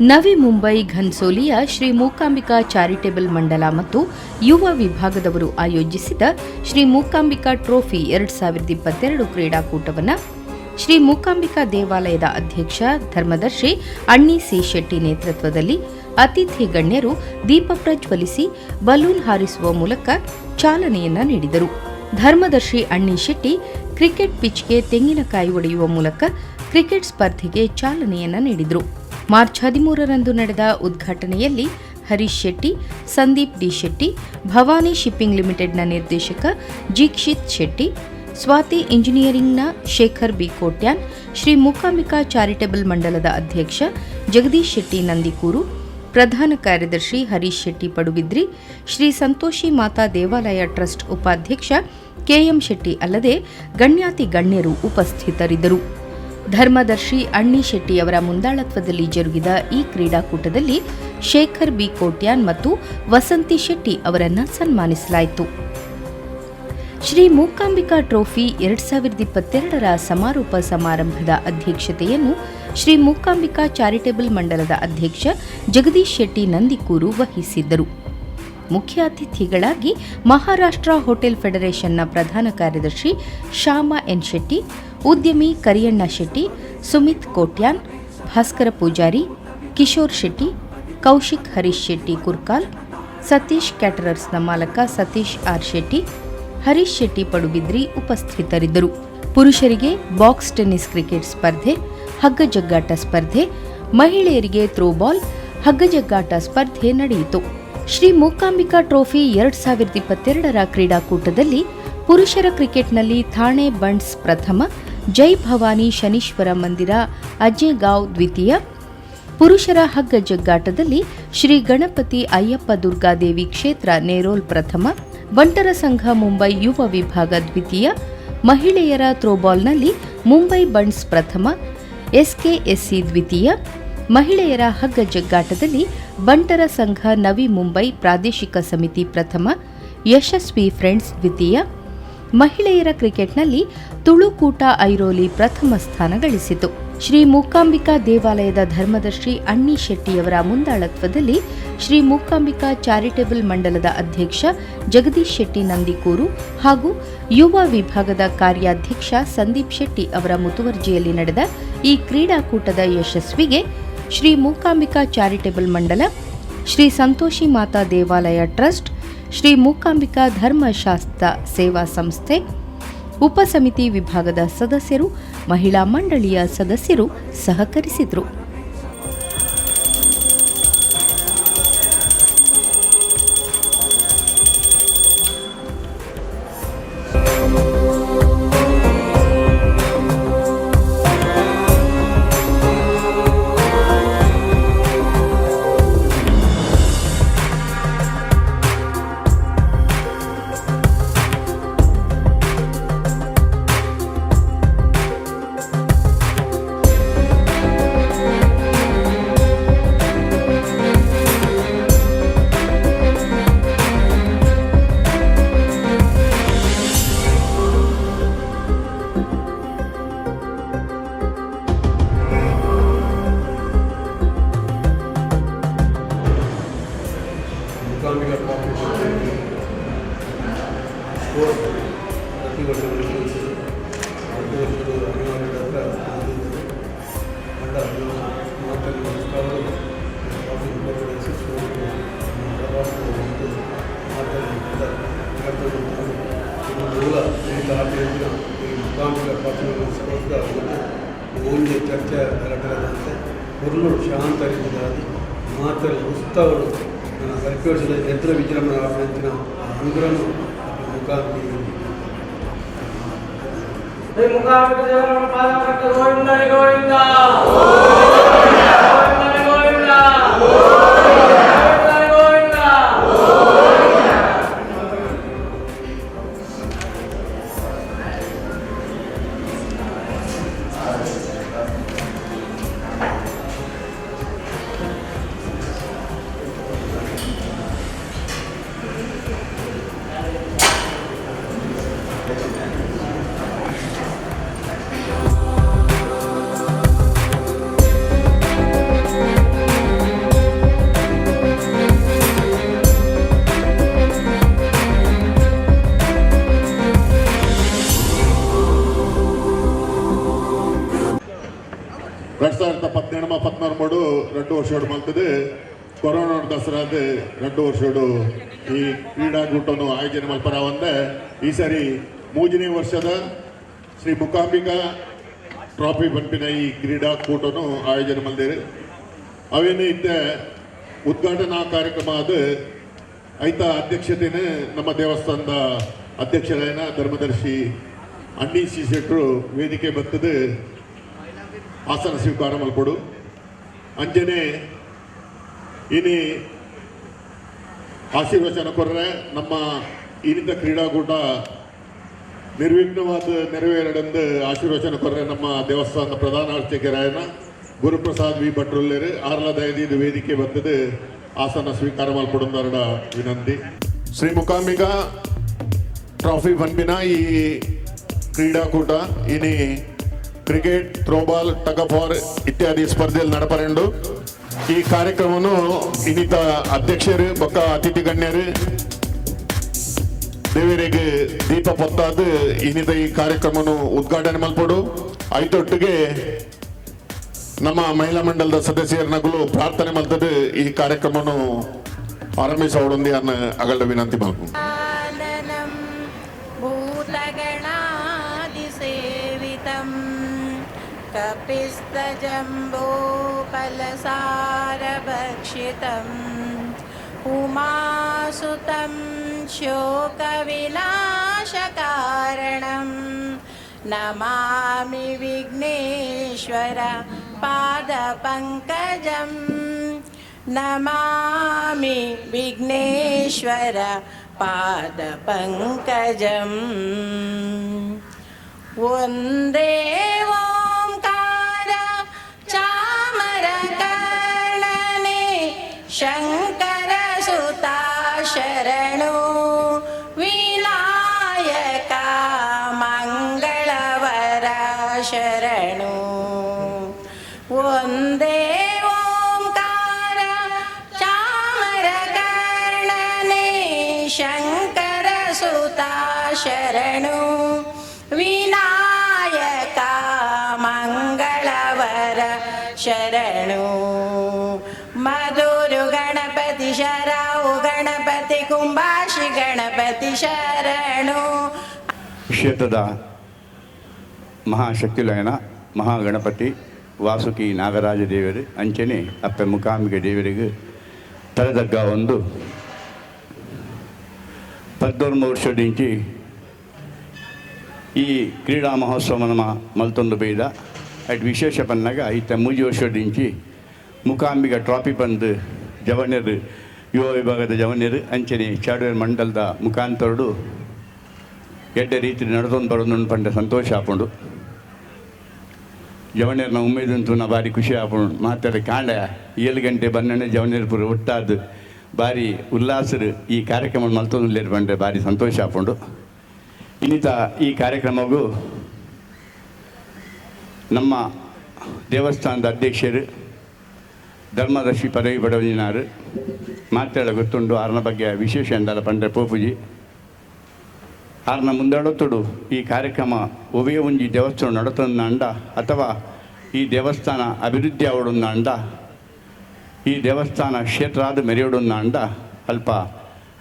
ನವಿ Mumbai ಘನ್ಸೋಲಿಯ Shri Mookambika charitable ಮಂಡಲ ಮತ್ತು ಯುವ ವಿಭಾಗದವರು ಆಯೋಜಿಸಿದ ಶ್ರೀ ಮೂಕಾಂಬಿಕಾ ಟ್ರೋಫಿ 2022 ಕ್ರೀಡಾಕೂಟವನ್ನು ಶ್ರೀ ಮೂಕಾಂಬಿಕಾ ದೇವಾಲಯದ ಅಧ್ಯಕ್ಷ ಧರ್ಮದರ್ಶಿ ಅಣ್ಣಿ ಸಿ ಶೆಟ್ಟಿ ನೇತೃತ್ವದಲ್ಲಿ ಅತಿಥಿ ಗಣ್ಯರು ದೀಪ ಪ್ರಜ್ವಲಿಸಿ, ಬಲೂನ್ ಹಾರಿಸುವ ಮೂಲಕ ಚಾಲನೆಯನ್ನ ನೀಡಿದರು. ಧರ್ಮದರ್ಶಿ ಅಣ್ಣಿ ಶೆಟ್ಟಿ ಕ್ರಿಕೆಟ್ ಪಿಚ್ಗೆ ತೆಂಗಿನಕಾಯಿ ಒಡೆಯುವ ಮೂಲಕ ಕ್ರಿಕೆಟ್ ಸ್ಪರ್ಧೆಗೆ ಚಾಲನೆಯನ್ನ ನೀಡಿದರು. ಮಾರ್ಚ್ 13ರಂದು ನಡೆದ ಉದ್ಘಾಟನೆಯಲ್ಲಿ ಹರೀಶ್ ಶೆಟ್ಟಿ, ಸಂದೀಪ್ ಡಿ ಶೆಟ್ಟಿ, ಭವಾನಿ ಶಿಪ್ಪಿಂಗ್ ಲಿಮಿಟೆಡ್ನ ನಿರ್ದೇಶಕ ಜೀಕ್ಷಿತ್ ಶೆಟ್ಟಿ, ಸ್ವಾತಿ ಇಂಜಿನಿಯರಿಂಗ್ನ ಶೇಖರ್ ಬಿ ಕೋಟ್ಯಾನ್, ಶ್ರೀ ಮೂಕಾಂಬಿಕಾ ಚಾರಿಟೇಬಲ್ ಮಂಡಲದ ಅಧ್ಯಕ್ಷ ಜಗದೀಶ್ ಶೆಟ್ಟಿ ನಂದಿಕೂರು, ಪ್ರಧಾನ ಕಾರ್ಯದರ್ಶಿ ಹರೀಶ್ ಶೆಟ್ಟಿ ಪಡುಬಿದ್ರಿ, ಶ್ರೀ ಸಂತೋಷಿ ಮಾತಾ ದೇವಾಲಯ ಟ್ರಸ್ಟ್ ಉಪಾಧ್ಯಕ್ಷ ಕೆಎಂ ಶೆಟ್ಟಿ ಅಲ್ಲದೆ ಗಣ್ಯಾತಿ ಗಣ್ಯರು ಉಪಸ್ಥಿತರಿದ್ದರು. ಧರ್ಮದರ್ಶಿ ಅಣ್ಣಿ ಶೆಟ್ಟಿಯವರ ಮುಂದಾಳತ್ವದಲ್ಲಿ ಜರುಗಿದ ಈ ಕ್ರೀಡಾಕೂಟದಲ್ಲಿ ಶೇಖರ್ ಬಿ ಕೋಟ್ಯಾನ್ ಮತ್ತು ವಸಂತಿ ಶೆಟ್ಟಿ ಅವರನ್ನ ಸನ್ಮಾನಿಸಲಾಯಿತು. ಶ್ರೀ ಮೂಕಾಂಬಿಕಾ ಟ್ರೋಫಿ 2022ರ ಸಮಾರೋಪ ಸಮಾರಂಭದ ಅಧ್ಯಕ್ಷತೆಯನ್ನು ಶ್ರೀ ಮೂಕಾಂಬಿಕಾ ಚಾರಿಟೇಬಲ್ ಮಂಡಲದ ಅಧ್ಯಕ್ಷ ಜಗದೀಶ್ ಶೆಟ್ಟಿ ನಂದಿಕೂರು ವಹಿಸಿದ್ದರು. ಮುಖ್ಯ ಅತಿಥಿಗಳಾಗಿ ಮಹಾರಾಷ್ಟ್ರ ಹೋಟೆಲ್ ಫೆಡರೇಷನ್ನ ಪ್ರಧಾನ ಕಾರ್ಯದರ್ಶಿ ಶ್ಯಾಮ ಎನ್ ಶೆಟ್ಟಿ, ಉದ್ಯಮಿ ಕರಿಯಣ್ಣ ಶೆಟ್ಟಿ, ಸುಮಿತ್ ಕೋಟ್ಯಾನ್, ಭಾಸ್ಕರ ಪೂಜಾರಿ, ಕಿಶೋರ್ ಶೆಟ್ಟಿ, ಕೌಶಿಕ್ ಹರೀಶ್ ಶೆಟ್ಟಿ ಕುರ್ಕಾಲ್, ಸತೀಶ್ ಕ್ಯಾಟರರ್ಸ್ನ ಮಾಲಕ ಸತೀಶ್ ಆರ್ ಶೆಟ್ಟಿ, ಹರೀಶ್ ಶೆಟ್ಟಿ ಪಡುಬಿದ್ರಿ ಉಪಸ್ಥಿತರಿದ್ದರು. ಪುರುಷರಿಗೆ ಬಾಕ್ಸ್ ಟೆನ್ನಿಸ್ ಕ್ರಿಕೆಟ್ ಸ್ಪರ್ಧೆ, ಹಗ್ಗಜಗ್ಗಾಟ ಸ್ಪರ್ಧೆ, ಮಹಿಳೆಯರಿಗೆ ಥ್ರೋಬಾಲ್, ಹಗ್ಗಜಗ್ಗಾಟ ಸ್ಪರ್ಧೆ ನಡೆಯಿತು. ಶ್ರೀ ಮೂಕಾಂಬಿಕಾ ಟ್ರೋಫಿ 2022ರ ಕ್ರೀಡಾಕೂಟದಲ್ಲಿ ಪುರುಷರ ಕ್ರಿಕೆಟ್ನಲ್ಲಿ ಥಾಣೆ ಬಂಡ್ಸ್ ಪ್ರಥಮ, ಜೈ ಭವಾನಿ ಶನೀಶ್ವರ ಮಂದಿರ ಅಜೇಗಾಂವ್ ದ್ವಿತೀಯ, ಪುರುಷರ ಹಗ್ಗ ಜಗ್ಗಾಟದಲ್ಲಿ ಶ್ರೀ ಗಣಪತಿ ಅಯ್ಯಪ್ಪ ದುರ್ಗಾದೇವಿ ಕ್ಷೇತ್ರ ನೇರೋಲ್ ಪ್ರಥಮ, ಬಂಟರ ಸಂಘ ಮುಂಬೈ ಯುವ ವಿಭಾಗ ದ್ವಿತೀಯ, ಮಹಿಳೆಯರ ಥ್ರೋಬಾಲ್ನಲ್ಲಿ ಮುಂಬೈ ಬಂಡ್ಸ್ ಪ್ರಥಮ, ಎಸ್ಕೆಎಸ್ಸಿ ದ್ವಿತೀಯ, ಮಹಿಳೆಯರ ಹಗ್ಗ ಜಗ್ಗಾಟದಲ್ಲಿ ಬಂಟರ ಸಂಘ ನವಿ ಮುಂಬೈ ಪ್ರಾದೇಶಿಕ ಸಮಿತಿ ಪ್ರಥಮ, ಯಶಸ್ವಿ ಫ್ರೆಂಡ್ಸ್ ದ್ವಿತೀಯ, ಮಹಿಳೆಯರ ಕ್ರಿಕೆಟ್ನಲ್ಲಿ ತುಳುಕೂಟ ಐರೋಲಿ ಪ್ರಥಮ ಸ್ಥಾನ ಗಳಿಸಿತು. ಶ್ರೀ ಮೂಕಾಂಬಿಕಾ ದೇವಾಲಯದ ಧರ್ಮದರ್ಶಿ ಅಣ್ಣಿ ಶೆಟ್ಟಿಯವರ ಮುಂದಾಳತ್ವದಲ್ಲಿ ಶ್ರೀ ಮೂಕಾಂಬಿಕಾ ಚಾರಿಟೇಬಲ್ ಮಂಡಲದ ಅಧ್ಯಕ್ಷ ಜಗದೀಶ್ ಶೆಟ್ಟಿ ನಂದಿಕೂರು ಹಾಗೂ ಯುವ ವಿಭಾಗದ ಕಾರ್ಯಾಧ್ಯಕ್ಷ ಸಂದೀಪ್ ಶೆಟ್ಟಿ ಅವರ ಮುತುವರ್ಜಿಯಲ್ಲಿ ನಡೆದ ಈ ಕ್ರೀಡಾಕೂಟದ ಯಶಸ್ವಿಗೆ ಶ್ರೀ ಮೂಕಾಂಬಿಕಾ ಚಾರಿಟೇಬಲ್ ಮಂಡಲ, ಶ್ರೀ ಸಂತೋಷಿ ಮಾತಾ ದೇವಾಲಯ ಟ್ರಸ್ಟ್, ಶ್ರೀ ಮೂಕಾಂಬಿಕಾ ಧರ್ಮಶಾಸ್ತ್ರ ಸೇವಾ ಸಂಸ್ಥೆ, ಉಪಸಮಿತಿ ವಿಭಾಗದ ಸದಸ್ಯರು, ಮಹಿಳಾ ಮಂಡಳಿಯ ಸದಸ್ಯರು ಸಹಕರಿಸಿದರು. ಮೂಕಾಂಬಿಕಾ ಟ್ರೋಫಿ ಸ್ಪೋರ್ಟ್ಸ್ ಪ್ರತಿ ವರ್ಷ ನಡೆಸುವುದು. ಪ್ರತಿ ವರ್ಷದ ಅನಿವಾರ್ಯ ಮಂಡ ಮಾತಲ್ಲಿ ಉತ್ಸಾಹಗಳು ಟ್ರೋಫಿ ಹೊರತುಪಡಿಸಿ ಸ್ಪೋರ್ಟ್ಸ್ ಒಂದು ಮಾತಲ್ಲಿ ಮೂಲ ಪ್ರೇರಿತ ಆಟದ ಈ ಮೂಕಾಂಬಿಕಾ ಟ್ರೋಫಿ ಸ್ಪೋರ್ಟ್ಸ್ ಒಂಜಿ ಚರ್ಚೆ ಗಲಾಟೆದಂತೆ ಪೊರ್ಲು ಶಾಂತ ರೀತಿಯಾದ ಮಾತಲ್ಲಿ ಉತ್ಸವಗಳು ಬರ್ಪಿ ವರ್ಷದ ಎದ್ರ ವಿಜೃಂಭಣೆ ಆಪಂಚಿನ ಅನುಗ್ರಹ ಮೂಕಾಂಬಿಕೆ. ಶ್ರೀ ಮೂಕಾಂಬಿಕ ದೇವರ ಪಾದ. ಗೋವಿಂದನೆ ಗೋವಿಂದ, ಗೋವಿಂದನೆ ಗೋವಿಂದ, ಗೋವಿಂದನೆ ಗೋವಿಂದ. 2017 13 2 ವರ್ಷೋಡು ಮಲ್ತದೆ. ಕೊರೋನಾ ದಸರಾದ 2 ವರ್ಷೋಡು ಈ ಕ್ರೀಡಾಕೂಟವನ್ನು ಆಯೋಜನೆ ಮಲ್ಪರ ಒಂದೆ. ಈ ಸರಿ 3ನೇ ವರ್ಷದ ಶ್ರೀ ಮೂಕಾಂಬಿಕಾ ಟ್ರಾಫಿ ಪನ್ಪಿನ ಈ ಕ್ರೀಡಾಕೂಟನು ಆಯೋಜನೆ ಮಲ್ದೇರು. ಅವೇನು ಇತ್ತೆ ಉದ್ಘಾಟನಾ ಕಾರ್ಯಕ್ರಮ ಅದು ಐತ ಅಧ್ಯಕ್ಷತೆನ ನಮ್ಮ ದೇವಸ್ಥಾನದ ಅಧ್ಯಕ್ಷರಾಯನ ಧರ್ಮದರ್ಶಿ ಅಣ್ಣಿ ಸಿ ಶೆಟ್ರು ವೇದಿಕೆ ಬತ್ತದು ಆಸನ ಸ್ವೀಕಾರ ಮಲ್ಪೊಡು. ಅಂಚನೆ ಇನಿ ಆಶೀರ್ವಚನ ಕೊರ್ರೆ, ನಮ್ಮ ಇನಿತ ಕ್ರೀಡಾಕೂಟ ನಿರ್ವಿಘ್ನವಾದ ನೆರವೇರಡೆಂದು ಆಶೀರ್ವಚನ ಕೊರ್ರೆ ನಮ್ಮ ದೇವಸ್ಥಾನದ ಪ್ರಧಾನ ಅರ್ಚಕರಾಯನ ಗುರುಪ್ರಸಾದ್ ವಿ ಭಟ್ರುಲ್ಲೇರು. ಆರ್ಲ ದಯದೀದು ವೇದಿಕೆ ಬತ್ತದು ಆಸನ ಸ್ವೀಕಾರ ಮಲ್ಪೊಡುಂದರಡ ವಿನಂತಿ. ಶ್ರೀ ಮೂಕಾಂಬಿಕಾ ಟ್ರಾಫಿ ಪನ್ಪಿನ ಈ ಕ್ರೀಡಾಕೂಟ ಇನಿ cricket, throwball, tug of war ಇತ್ಯಾದಿ ಸ್ಪರ್ಧೆಯಲ್ಲಿ ನಡಪರೆಂಡು. ಈ ಕಾರ್ಯಕ್ರಮವನ್ನು ಇನ್ನಿತ ಅಧ್ಯಕ್ಷರು ಬೊಕ್ಕ ಅತಿಥಿ ಗಣ್ಯರು ದೇವರಿಗೆ ದೀಪ ಪೊತ್ತಾದು ಇನ್ನಿತ ಈ ಕಾರ್ಯಕ್ರಮವನ್ನು ಉದ್ಘಾಟನೆ ಮಲ್ಪೊಡು. ಐತೊಟ್ಟಿಗೆ ನಮ್ಮ ಮಹಿಳಾ ಮಂಡಲದ ಸದಸ್ಯರನಗುಲು ಪ್ರಾರ್ಥನೆ ಮಲ್ತದ್ದು ಈ ಕಾರ್ಯಕ್ರಮವನ್ನು ಆರಂಭಿಸೋಡೊಂದಿ ಅನ್ನ ಅಗಲ ವಿನಂತಿ ಮಲ್ಪು. आननं भूतगणादिसेवितं कपित्थजम्बूफलसारभक्षितम् उमासुतं शोकविनाशकारणं नमामि विघ्नेश्वर पादपङ्कजम्, नमामि विघ्नेश्वर पादपङ्कजम्. ಒಂದೇ ಓಂಕಾರ ಚಾಮರಕರ್ಣನೆ, ಶಂಕರ ಸುತ ಶರಣು, ವಿನಾಯಕ ಮಂಗಳವರ ಶರಣು. ಒಂದೇ ಓಂಕಾರ ಚಾಮರಕರ್ಣನೆ, ಶಂಕರ ಸುತ ಶರಣು, ವಿನಾಯಕ ಮಂಗಳವರ ಶರಣು. ಮಧುರು ಗಣಪತಿ ಶರಾವು ಗಣಪತಿ ಕುಂಭಾಶಿ ಗಣಪತಿ ಶರಣು. ಕ್ಷೇತ್ರದ ಮಹಾಶಕ್ತಿಲಯನ ಮಹಾಗಣಪತಿ, ವಾಸುಕಿ ನಾಗರಾಜ ದೇವರು, ಅಂಚನೆ ಅಪ್ಪೆ ಮುಕಾಂಬಿಕೆ ದೇವರಿಗೆ ತಲೆದಗ್ಗ ಒಂದು 19 ವರ್ಷದಿಂಚಿ ಈ ಕ್ರೀಡಾ ಮಹೋತ್ಸವ ನಮ್ಮ ಮಲ್ತೊಂದು ಬೈದ. ಅಟ್ ವಿಶೇಷ ಪನ್ನಾಗ ಇತ್ತ 3 ವರ್ಷದಿಂಚಿ ಮುಕಾಂಬಿಕ ಟ್ರಾಫಿ ಬಂದು ಜವನ್ಯರು, ಯುವ ವಿಭಾಗದ ಜವನ್ಯರು, ಅಂಚನೆ ಚಾಡುವೆರ್ ಮಂಡಲದ ಮುಖಾಂತರಡು ಎಡ್ಡೆ ರೀತಿ ನಡೆದೊಂದು ಬರೋದು ಪಂಡ ಸಂತೋಷ ಆಪುಂಡು. ಜವಣ್ಯರ್ನ ಉಮೇದಂತೂ ನಾ ಭಾರಿ ಖುಷಿ ಆಪುಂಡು. ಮಾತಾಡ ಕಾಂಡ 7 ಗಂಟೆ ಬನ್ನಣೆ ಜವಣ್ಯರು ಪೂರ ಒಟ್ಟಾದ ಭಾರಿ ಉಲ್ಲಾಸರು ಈ ಕಾರ್ಯಕ್ರಮ ಮಲ್ತೊಂದು ಬಂಡೆ ಭಾರಿ ಸಂತೋಷ ಆಪುಂಡು. ಇನ್ನಿತ ಈ ಕಾರ್ಯಕ್ರಮಗೂ ನಮ್ಮ ದೇವಸ್ಥಾನದ ಅಧ್ಯಕ್ಷರು ಧರ್ಮದರ್ಶಿ ಪದವಿ ಪಡೆದಿನಾರು ಮಾತಾಡ ಗೊತ್ತುಂಡು. ಆರ್ನ ಬಗ್ಗೆ ವಿಶೇಷ ಎಂದಲ್ಲ ಪಂಡ್ರೆ ಪೋಪುಜಿ. ಆರ್ನ ಮುಂದಾಡೊತ್ತುಡು ಈ ಕಾರ್ಯಕ್ರಮ ಒವೇ ಒಂಜಿ ದೇವಸ್ಥಾನ ನಡತಂದ ಅಥವಾ ಈ ದೇವಸ್ಥಾನ ಅಭಿವೃದ್ಧಿ ಆವಡುಂದಾಂಡ, ಈ ದೇವಸ್ಥಾನ ಕ್ಷೇತ್ರ ಆದ ಮೆರೆಯೋಡುಂದಾಂಡ, ಅಲ್ಪ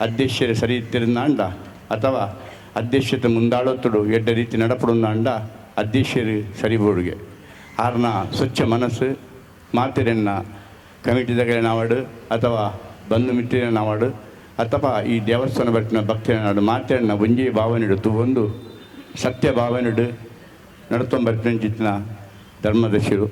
ಅಧ್ಯಕ್ಷರು ಸರಿ ಇತ್ತಿರುಂದಾಂಡ ಅಥವಾ ಅಧ್ಯಕ್ಷತೆ ಮುಂದಾಳೊತ್ತುಡು ಎಡ್ಡ ರೀತಿ ನಡಪಡುಂದಾಂಡ ಅಧ್ಯಕ್ಷರು ಸರಿಬೋಡುಗೆ. ಆರ್ನ ಸ್ವಚ್ಛ ಮನಸ್ಸು ಮಾತಿರನ್ನ ಕಮಿಟಿದಗಳೇನಾವಡು ಅಥವಾ ಬಂಧು ಮಿತ್ರನಾವಡು ಅಥವಾ ಈ ದೇವಸ್ಥಾನ ಬರ್ತಿನ ಭಕ್ತರನಾಡು ಮಾತೆಯನ್ನ ಒಂಜೇ ಭಾವನೆಡು ಒಂದು ಸತ್ಯ ಭಾವನೆಡು ನಡತೊಂಬರ್ಪಿನ ಧರ್ಮದರ್ಶಿರು.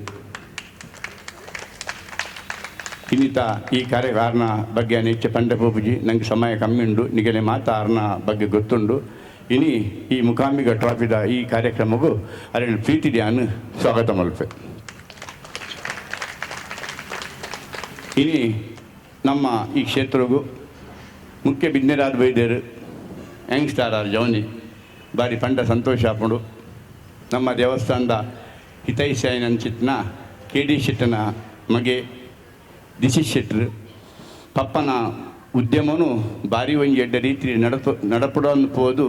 ಇನ್ನಿತ ಈ ಕಾರ್ಯಕಾರನ ಬಗ್ಗೆ ನೆಚ್ಚ ಪಂಡ ಪೋಪುಜಿ, ನಂಗೆ ಸಮಯ ಕಮ್ಮಿ ಉಂಡು. ನಿಗನೆ ಮಾತ ಆರ್ನ ಬಗ್ಗೆ ಗೊತ್ತುಂಡು. ಇನಿ ಈ ಮುಕಾಂಬಿಕ ಟ್ರಾಫಿದ ಈ ಕಾರ್ಯಕ್ರಮಕ್ಕೂ ಅರಣ್ಯ ಪ್ರೀತಿ ಧ್ಯಾನ ಸ್ವಾಗತ ಮಲ್ಪೆ. ಇನಿ ನಮ್ಮ ಈ ಕ್ಷೇತ್ರಗೂ ಮುಖ್ಯ ಬಿನ್ನೆರಾದ ವೈದ್ಯರು ಯಂಗ್ಸ್ಟಾರ್ ಆರ್ ಜವನಿ ಬಾರಿ ಪಂಡ ಸಂತೋಷ ಆಪುಂಡು. ನಮ್ಮ ದೇವಸ್ಥಾನದ ಹಿತೈಷಾಯನಂಚಿತ್ನ ಕೆ ಡಿ ಶೆಟ್ಟನ ಮಗೆ ದಿಶಿ ಶೆಟ್ಟರು ಪಪ್ಪನ ಉದ್ಯಮನು ಬಾರಿ ಒಂಜಿ ಎಡ್ಡ ರೀತಿ ನಡಪ ನಡಪಡೋನ್ ಪೋದು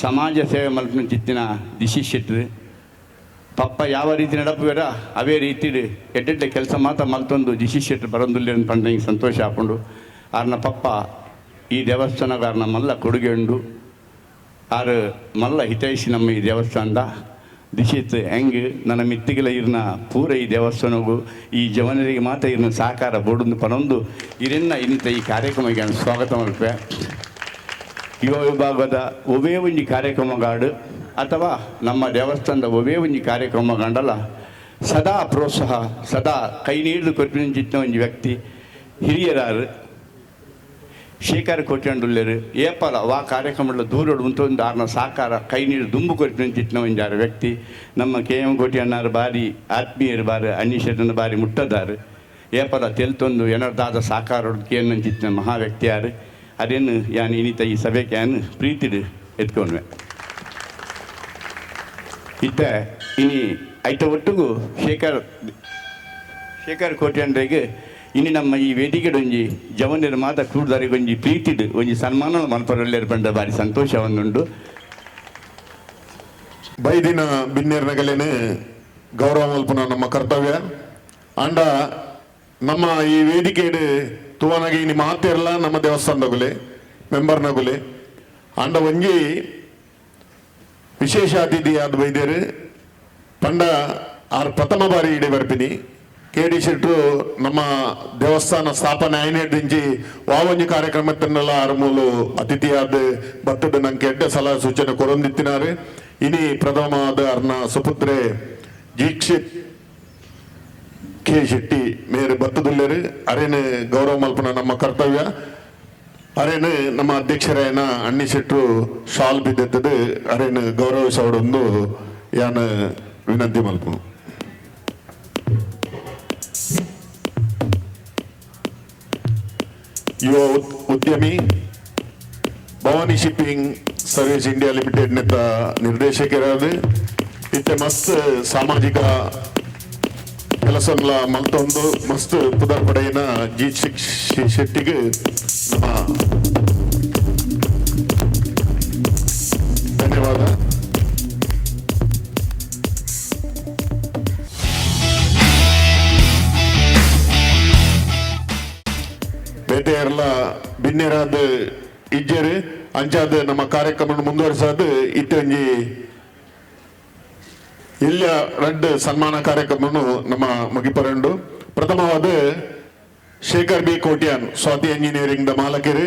ಸಮಾಜ ಸೇವೆ ಮಲ್ಪನ ಚಿತ್ತಿನ ದಿಶಿ ಶೆಟ್ಟರು. ಪಪ್ಪ ಯಾವ ರೀತಿ ನಡಪುವೆರ ಅವೇ ರೀತಿಡ್ ಎಡ್ಡೆಡ್ಡೆ ಕೆಲಸ ಮಾತ ಮಲ್ತೊಂದು ಜಿಶಿ ಶೆಟ್ರು ಬರೊಂದುಲ್ಲೆರ್ ಪಂಡ ಎಂಕ್ ಸಂತೋಷ ಆಪುಂಡು. ಆರ್ನ ಪಪ್ಪ ಈ ದೇವಸ್ಥಾನಗ್ ಆರ್ನ ಮಲ್ಲ ಕೊಡುಗೆ ಉಂಡು. ಆರು ಮಲ್ಲ ಹಿತೈಷಿ ನಮ್ಮ ಈ ದೇವಸ್ಥಾನದ ದಿಶಿತ್ ಹೆಂಗ್ ನನ್ನ ಮಿತ್ತಿಗೆಲ ಇರ್ನ ಪೂರ ಈ ದೇವಸ್ಥಾನಗು ಈ ಜವನರಿಗೆ ಮಾತ್ರ ಇರ್ನ ಸಹಕಾರ ಬೋಡುಂದು ಪನೊಂದು ಇರೆನ್ನ ಇನ್ನಿತ ಈ ಕಾರ್ಯಕ್ರಮಕ್ಕೆ ನಾನು ಸ್ವಾಗತ ಮಲ್ಪೆ. ಯುವ ವಿಭಾಗದ ಒವೇ ಒಂಜಿ ಕಾರ್ಯಕ್ರಮಗಾಡು ಅಥವಾ ನಮ್ಮ ದೇವಸ್ಥಾನದ ಒವೇ ಒಂಜಿ ಕಾರ್ಯಕ್ರಮ ಗಂಡಲ ಸದಾ ಪ್ರೋತ್ಸಾಹ, ಸದಾ ಕೈ ನೀಡಿದು ಕೊರ್ಪಿನಂಚಿತ್ತಿನ ಒಂಜಿ ವ್ಯಕ್ತಿ ಹಿರಿಯರಾರು ಶೇಖರ್ ಕೋಟ್ಯಾಂಡುಲ್ಲೆರು. ಏಪಲ ವಾ ಕಾರ್ಯಕ್ರಮದ ದೂರಡು ಉಂಟೊಂದು ಆರ್ನ ಸಾಕಾರ ಕೈ ನೀರು ದುಂಬು ಕೊರ್ಪಿನಂಚಿತ್ತಿನ ಒಂಜಾರು ವ್ಯಕ್ತಿ ನಮ್ಮ ಕೆ ಎಂ ಕೋಟ್ಯಣ್ಣಾರು. ಬಾರಿ ಆತ್ಮೀಯರು, ಬಾರಿ ಅಣ್ಣೀಶೆಟ್ಟನ ಬಾರಿ ಮುಟ್ಟದಾರು. ಏಪಲ ತೆಲ್ತೊಂದು ಎನರ್ದಾದ ಸಾಕಾರ ಕೇನಂಚಿತ್ತಿನ ಮಹಾ ವ್ಯಕ್ತಿಯಾರು. ಅದೇನು ಯಾನ್ ಇನಿತ ಈ ಸಭೆಗೆ ಯಾನ್ ಪ್ರೀತಿಡು ಎತ್ಕೊಂಡ್ವೆ. ಇತ್ತ ಇನಿ ಐತ ಒಟ್ಟುಗು ಶೇಖರ್ ಶೇಖರ್ ಕೋಟ್ಯಂಡ್ರಿಗೆ ಇನಿ ನಮ್ಮ ಈ ವೇದಿಕೆಡೊಂಜಿ ಜವನರ ಮಾತ ಕೂಡ್ದಾರಿಗೆ ಒಂಜಿ ಪ್ರೀತಿಡು ಒಂಜಿ ಸನ್ಮಾನ ಮನ್ಪರಲ್ಲೇರು ಪಂಡ ಬಾರಿ ಸಂತೋಷ ಒಂದುಂಡು. ಬೈದಿನ ಬಿನ್ನೇರ್ನಗಲೇನೆ ಗೌರವ ಮಲ್ಪುನ ನಮ್ಮ ಕರ್ತವ್ಯ. ಅಂಡ ನಮ್ಮ ಈ ವೇದಿಕೆಡ್ ತುವನಗೆ ಇನಿ ಮಾತೆರ್ಲ ನಮ್ಮ ದೇವಸ್ಥಾನದಗುಲೆ ಮೆಂಬರ್ನಗುಲೆ. ಅಂಡ ಒಂಜಿ ವಿಶೇಷ ಅತಿಥಿಯಾದ ಬೈದೇರು ಪಂಡ ಆರ್ ಪ್ರಥಮ ಬಾರಿ ಇಡೆ ಬರ್ಪಿನಿ. ಕೆ ಡಿ ಶೆಟ್ರು ನಮ್ಮ ದೇವಸ್ಥಾನ ಸ್ಥಾಪನೆ ಐನೆಡ್ದಿಂಚಿ ವಾವಂಜಿ ಕಾರ್ಯಕ್ರಮತ್ತನ್ನೆಲ್ಲ ಆರು ಮೂಲು ಅತಿಥಿಯಾದ ಬತ್ತದ ನಂಗೆ ಎಡ್ಡೆ ಸಲಹೆ ಸೂಚನೆ ಕೊರೊಂದಿತ್ತಿನಾರು. ಇನಿ ಪ್ರಥಮವಾದ ಅರ್ನ ಸುಪುತ್ರೆ ದೀಕ್ಷಿತ್ ಕೆ ಶೆಟ್ಟಿ ಮೇರು ಬತ್ತದುಲ್ಲೇರು. ಅರೇನು ಗೌರವ ಮಲ್ಪನ ನಮ್ಮ ಕರ್ತವ್ಯ. ಅರೇನು ನಮ್ಮ ಅಧ್ಯಕ್ಷರಾಯನ ಅಣ್ಣಿ ಶೆಟ್ರು ಶಾಲ್ ಬಿದ್ದೆತ್ತದು ಅರೇನು ಗೌರವಿಸೋಡೊಂದು ಯಾನ ವಿನಂತಿ ಮಲ್ಪನು. ಯುವ ಉದ್ಯಮಿ, Bhavani shipping service India limited ನೆತ್ತ ನಿರ್ದೇಶಕರಾದ, ಇತ್ತೆ ಮಸ್ತ್ ಸಾಮಾಜಿಕ ಕೆಲಸನ್ಲ ಮಲ್ತೊಂದು ಮಸ್ತ್ ಪುದರ್ ಪಡೆಯಿನ ಜಿ ಶೆಟ್ಟಿಗೆ ನಮ್ಮ ಧನ್ಯವಾದ. ಬೇಟೆಯರ್ಲ ಬಿನ್ನೆರಾದ ಇಜ್ಜೆರ್ ಅಂಚಾದ ನಮ್ಮ ಕಾರ್ಯಕ್ರಮ ಮುಂದುವರಿಸಾದ ಇತ್ತೊಂಜಿ ಇಲ್ಲ ರಡ್ಡ್ ಸನ್ಮಾನ ಕಾರ್ಯಕ್ರಮವನ್ನು ನಮ್ಮ ಮುಗಿಪರಂಡು. ಪ್ರಥಮವಾದ Shekar B Kotian, Swathi engineering the ಮಾಲಕರು.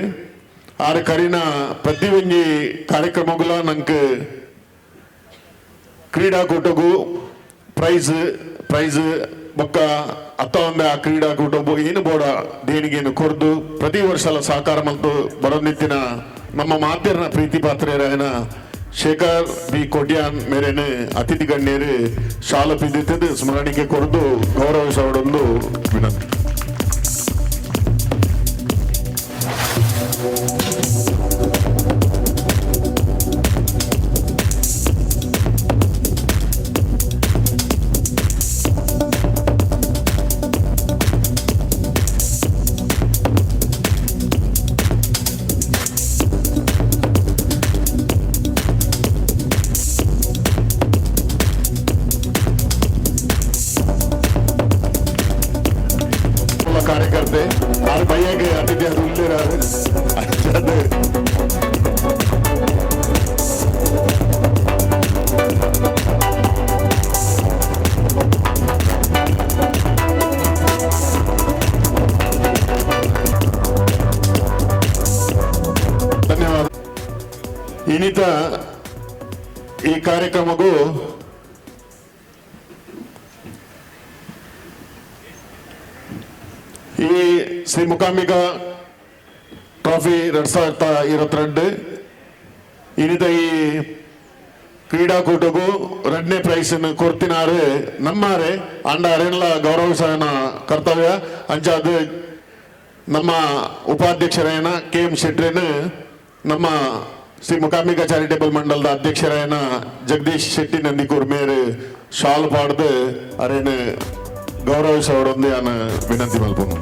ಆರು ಕರಿನ ಪ್ರತಿ ಒಂಜಿ ಕಾರ್ಯಕ್ರಮಗಳ ನಂಗೆ ಕ್ರೀಡಾಕೂಟಗೂ ಪ್ರೈಸ್ ಪ್ರೈಸ್ ಬೊಕ್ಕ ಅತ್ತ ಒಂದೆ ಆ ಕ್ರೀಡಾಕೂಟ ಏನು ಬೋಡ ದೇಣಿಗೆಯನ್ನು ಕೊರ್ದು ಪ್ರತಿ ವರ್ಷಲ ಸಹಕಾರ ಮತ್ತು ಬರೋನಿತ್ತಿನ ನಮ್ಮ ಮಾತಿರ್ನ ಪ್ರೀತಿ ಪಾತ್ರೆಯರಾಯನ ಶೇಖರ್ ಬಿ ಕೋಟ್ಯಾನ್ ಮೇರೇನೆ ಅತಿಥಿ ಗಣ್ಯರು ಶಾಲು ಪಿದಿತ್ತದು ಸ್ಮರಣಿಕೆ ಕೊರ್ದು ಗೌರವಿಸೋಡೊಂದು ವಿನಂತಿ. ಮೂಲ ಕಾರ್ಯಕರ್ತೆ ಆರು ಬಯ್ಯಗೆ ಅತಿಥಿ ಅದು ಉಳ್ಳೇರಾರು ಅಂಚಾದ ಧನ್ಯವಾದ. ಇನ್ನಿತ ಈ ಕಾರ್ಯಕ್ರಮಕ್ಕೂ ಈ ಶ್ರೀ ಮೂಕಾಂಬಿಕಾ ಟ್ರೋಫಿ 2022 ಇನ್ನಿತ ಈ ಕ್ರೀಡಾಕೂಟಗೂ ರಡ್ನೇ ಪ್ರೈಸ್ ಕೊರ್ತಿನಾರು ನಮ್ಮಾರೆ. ಅಂಡ ಅರೆನ್ಲ ಗೌರವಿಸೋಣ ಕರ್ತವ್ಯ. ಅಂಚಾದ ನಮ್ಮ ಉಪಾಧ್ಯಕ್ಷರಾಯನ ಕೆ ಎಂ ಶೆಟ್ರೇನು, ನಮ್ಮ ಶ್ರೀ ಮೂಕಾಂಬಿಕಾ ಚಾರಿಟೇಬಲ್ ಮಂಡಲದ ಅಧ್ಯಕ್ಷರಾಯನ ಜಗದೀಶ್ ಶೆಟ್ಟಿ ನಂದಿಕೂರ್ ಮೇರು ಶಾಲ್ ಪಾಡ್ದು ಅರೇನು ಗೌರವಿಸೋಡೊಂದು ನಾನು ವಿನಂತಿ ಮಲ್ಪನು.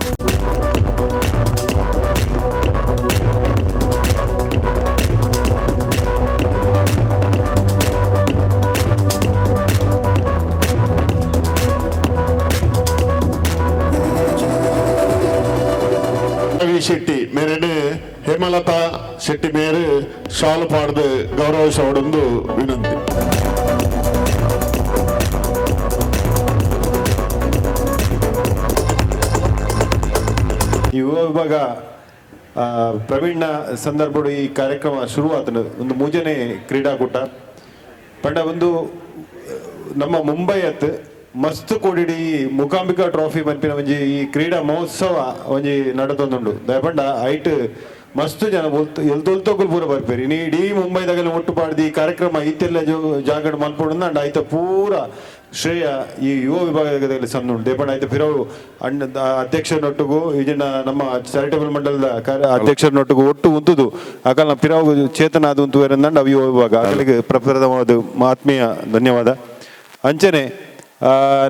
Shetty ಮೇರೆನೆ ಹೇಮಲತಾ ಶೆಟ್ಟಿ ಮೇರು ಶಾಲು ಪಾಡ್ದು ಗೌರವಿಸೋಡೊಂದು ವಿನಂತಿ. ಯುವ ವಿಭಾಗ ಪ್ರವೀಣ್ನ ಸಂದರ್ಭಡು ಈ ಕಾರ್ಯಕ್ರಮ ಶುರುವಾತನು ಒಂದು ಮೂಜನೇ ಕ್ರೀಡಾಕೂಟ ಪಂಡ ಒಂದು ನಮ್ಮ ಮುಂಬೈ ಅತ್ ಮಸ್ತ್ ಕೋಡಿಡಿ ಮೂಕಾಂಬಿಕಾ ಟ್ರೋಫಿ ಪನ್ಪಿನ ಒಂಜಿ ಈ ಕ್ರೀಡಾ ಮಹೋತ್ಸವ ಒಂಜಿ ನಡತೊಂದುಂಡು. ದಯಪಂಡ ಐಟ್ ಮಸ್ತ್ ಜನ ಎಲ್ತೊಲ್ತೊಕುಲು ಪೂರ ಬರ್ಪೇರಿ ಇನಿ ಇಡೀ ಮುಂಬೈದಾಗಲ ಒಟ್ಟು ಪಾಡ್ದು ಈ ಕಾರ್ಯಕ್ರಮ ಇತ್ತೆಲ್ಲ ಜಾಗಡ್ ಮಲ್ಪೊಡುಂದು ಅಂಡ ಐತ ಪೂರ ಶ್ರೇಯ ಈ ಯುವ ವಿಭಾಗದಲ್ಲಿ ಸಂದುಂಡು. ದೇಪಂಡ ಐತ ಫಿರವು ಅಣ್ಣ ಅಧ್ಯಕ್ಷರೊಟ್ಟಿಗೂ ಈಜಿನ ನಮ್ಮ ಚಾರಿಟೇಬಲ್ ಮಂಡಲದ ಕಾರ್ಯ ಅಧ್ಯಕ್ಷರೊಟ್ಟಿಗೂ ಒಟ್ಟು ಉಂತುದು ಅಕಲ್ನ ಪಿರವು ಚೇತನ ಅದು ಉಂತು ವೇರಂದಂಡ ಅವು ಯುವ ವಿಭಾಗ ಅಕಲಿಗೆ ಪ್ರಪ್ರಥಮವಾದ ಆತ್ಮೀಯ ಧನ್ಯವಾದ. ಅಂಚನೆ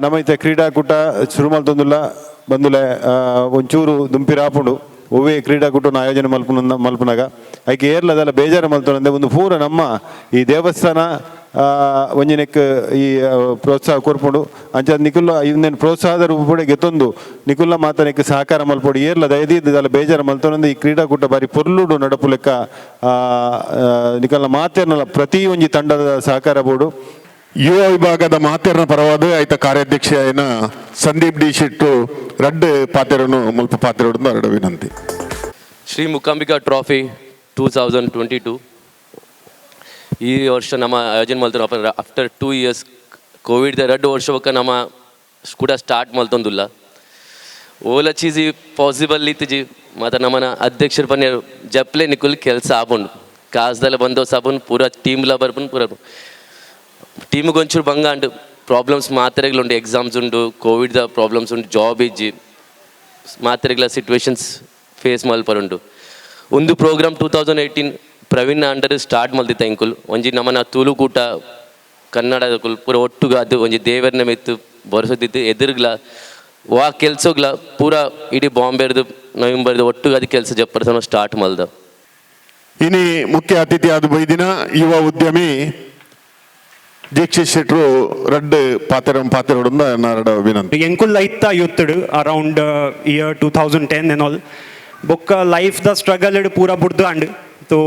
ನಮ್ಮ ಇತ್ತೆ ಕ್ರೀಡಾಕೂಟ ಶುರು ಮಲ್ತೊಂದುಲ್ಲ ಬಂದುಲೆ ಒಂಚೂರು ದುಂಪಿರಾಪುಂಡು ಒವ್ವೇ ಕ್ರೀಡಾಕೂಟನ ಆಯೋಜನೆ ಮಲ್ಪುನ ಮಲ್ಪುನಾಗ ಐಕೆ ಏರ್ಲದಲ್ಲ ಬೇಜಾರು ಮಲ್ತೊಂದೆ ಒಂದು ಪೂರ ನಮ್ಮ ಈ ದೇವಸ್ಥಾನ ಒಂಜಿನೆಕ್ ಈ ಪ್ರೋತ್ಸಾಹ ಕೊರ್ಪುಂಡು. ಅಂಚ ನಿಕುಲ್ಲ ಇಂದೇನು ಪ್ರೋತ್ಸಾಹದ ರೂಪುಡೆ ಗೆತ್ತೊಂದು ನಿಕುಲ್ಲ ಮಾತನೆಕ್ ಸಹಕಾರ ಮಲ್ಪೊಡು ಏರ್ಲ ದಯದೀದಲ್ಲ ಬೇಜಾರು ಮಲ್ತೊಂದು ಈ ಕ್ರೀಡಾಕೂಟ ಬಾರಿ ಪೊರ್ಲುಡು ನಡಪು ಲೆಕ್ಕ ನಿಕಲ್ನ ಮಾತೇರ್ನಲ್ಲ ಪ್ರತಿ ಒಂಜಿ ತಂಡದ ಸಹಕಾರ ಬೋಡು. ಯುವ ವಿಭಾಗದ ಮಾತೇರ್ನ ಪರವಾದ ಐತ ಕಾರ್ಯಾಧ್ಯಕ್ಷ అయిన ಸಂದೀಪ್ ಡಿ ಶೆಟ್ಟು ರಡ್ಡು ಪಾತೆರನು ಮುಲ್ಪ ಪಾತೆರಡು ಅರಡ ವಿನಂತಿ. ಶ್ರೀ ಮೂಕಾಂಬಿಕಾ ಟ್ರಾಫಿ 2022 ಈ ವರ್ಷ ನಮ್ಮ ಆಯೋಜನೆ ಮಲ್ತೊಂದು after 2 years Covid 2 ವರ್ಷ ಬೊಕ್ಕ ನಮ್ಮ ಕೂಡ ಸ್ಟಾರ್ಟ್ ಮಲ್ತೊಂದುಲ್ಲ. ಓಲ ಚೀಸಿ ಪಾಸಿಬಲ್ ಇತ್ತಿಜಿ ಮತ್ತು ನಮ್ಮನ ಅಧ್ಯಕ್ಷರು ಪನ್ಯರು ಜಪ್ಲೆ ನಿಕುಲ್ ಕೆಲಸ ಆಪುಂಡು ಕಾಸ್ದಲ್ಲ ಬಂದೋ ಸಾಪುನ್ ಪೂರ ಟೀಮ್ಲ ಬರ್ಪುನ್ ಪೂರ ಟೀಮ್ಗೆ ಒಂಚೂರು ಬಂಗ ಅಂಡು ಪ್ರಾಬ್ಲಮ್ಸ್ ಮಾತ್ರೆಗಳುಂಡು, ಎಕ್ಸಾಮ್ಸ್ ಉಂಡು, ಕೋವಿಡ್ದ ಪ್ರಾಬ್ಲಮ್ಸ್ ಉಂಡು, ಜಾಬ್ ಇಜ್ಜಿ ಮಾತ್ರೆಗಳ ಸಿಟ್ಯುವೇಷನ್ಸ್ ಫೇಸ್ ಮಲ್ಪರುಂಡು. ಒಂದು program 2018 Praveen under start ಮಲ್ದಿತ್ತ ಇಂಕುಲ್ ಒಂಜಿ ನಮ್ಮನ ತುಳುಕೂಟ ಕನ್ನಡದಕುಲ್ ಪೂರ ಒಟ್ಟುಗ ಅದು ಒಂಜಿ ದೇವರನ ಮಿತ್ತು ಬರಸದಿತ್ತು ಎದುರುಗ್ಲ ವಾ ಕೆಲ್ಸಗ್ಲ ಪೂರ ಇಡೀ ಬಾಂಬೆರ್ದು ನವೆಂಬರ್ದು ಒಟ್ಟುಗ ಅದು ಕೆಲಸ ಜಪ್ಪರ್ಸನ ಸ್ಟಾರ್ಟ್ ಮಲ್ದ. ಇನಿ ಮುಖ್ಯ ಅತಿಥಿ ಆದ ಬೈದಿನ ಯುವ ಉದ್ಯಮಿ ದೀಕ್ಷಿತ್ ಶೆಟ್ರು ರಡ್ಡು ಪಾತೆರ ಪಾತೆರೊಡುಂದ ನಾರಡ ವಿನಂತಿ. ಎಂಕುಲ್ ಐತ್ತ ಯೂತ್ಡ್ around year 2010 and all ಬೊಕ್ಕ life the struggle ಇಡ್ ಪೂರ ಬುಡ್ದು and so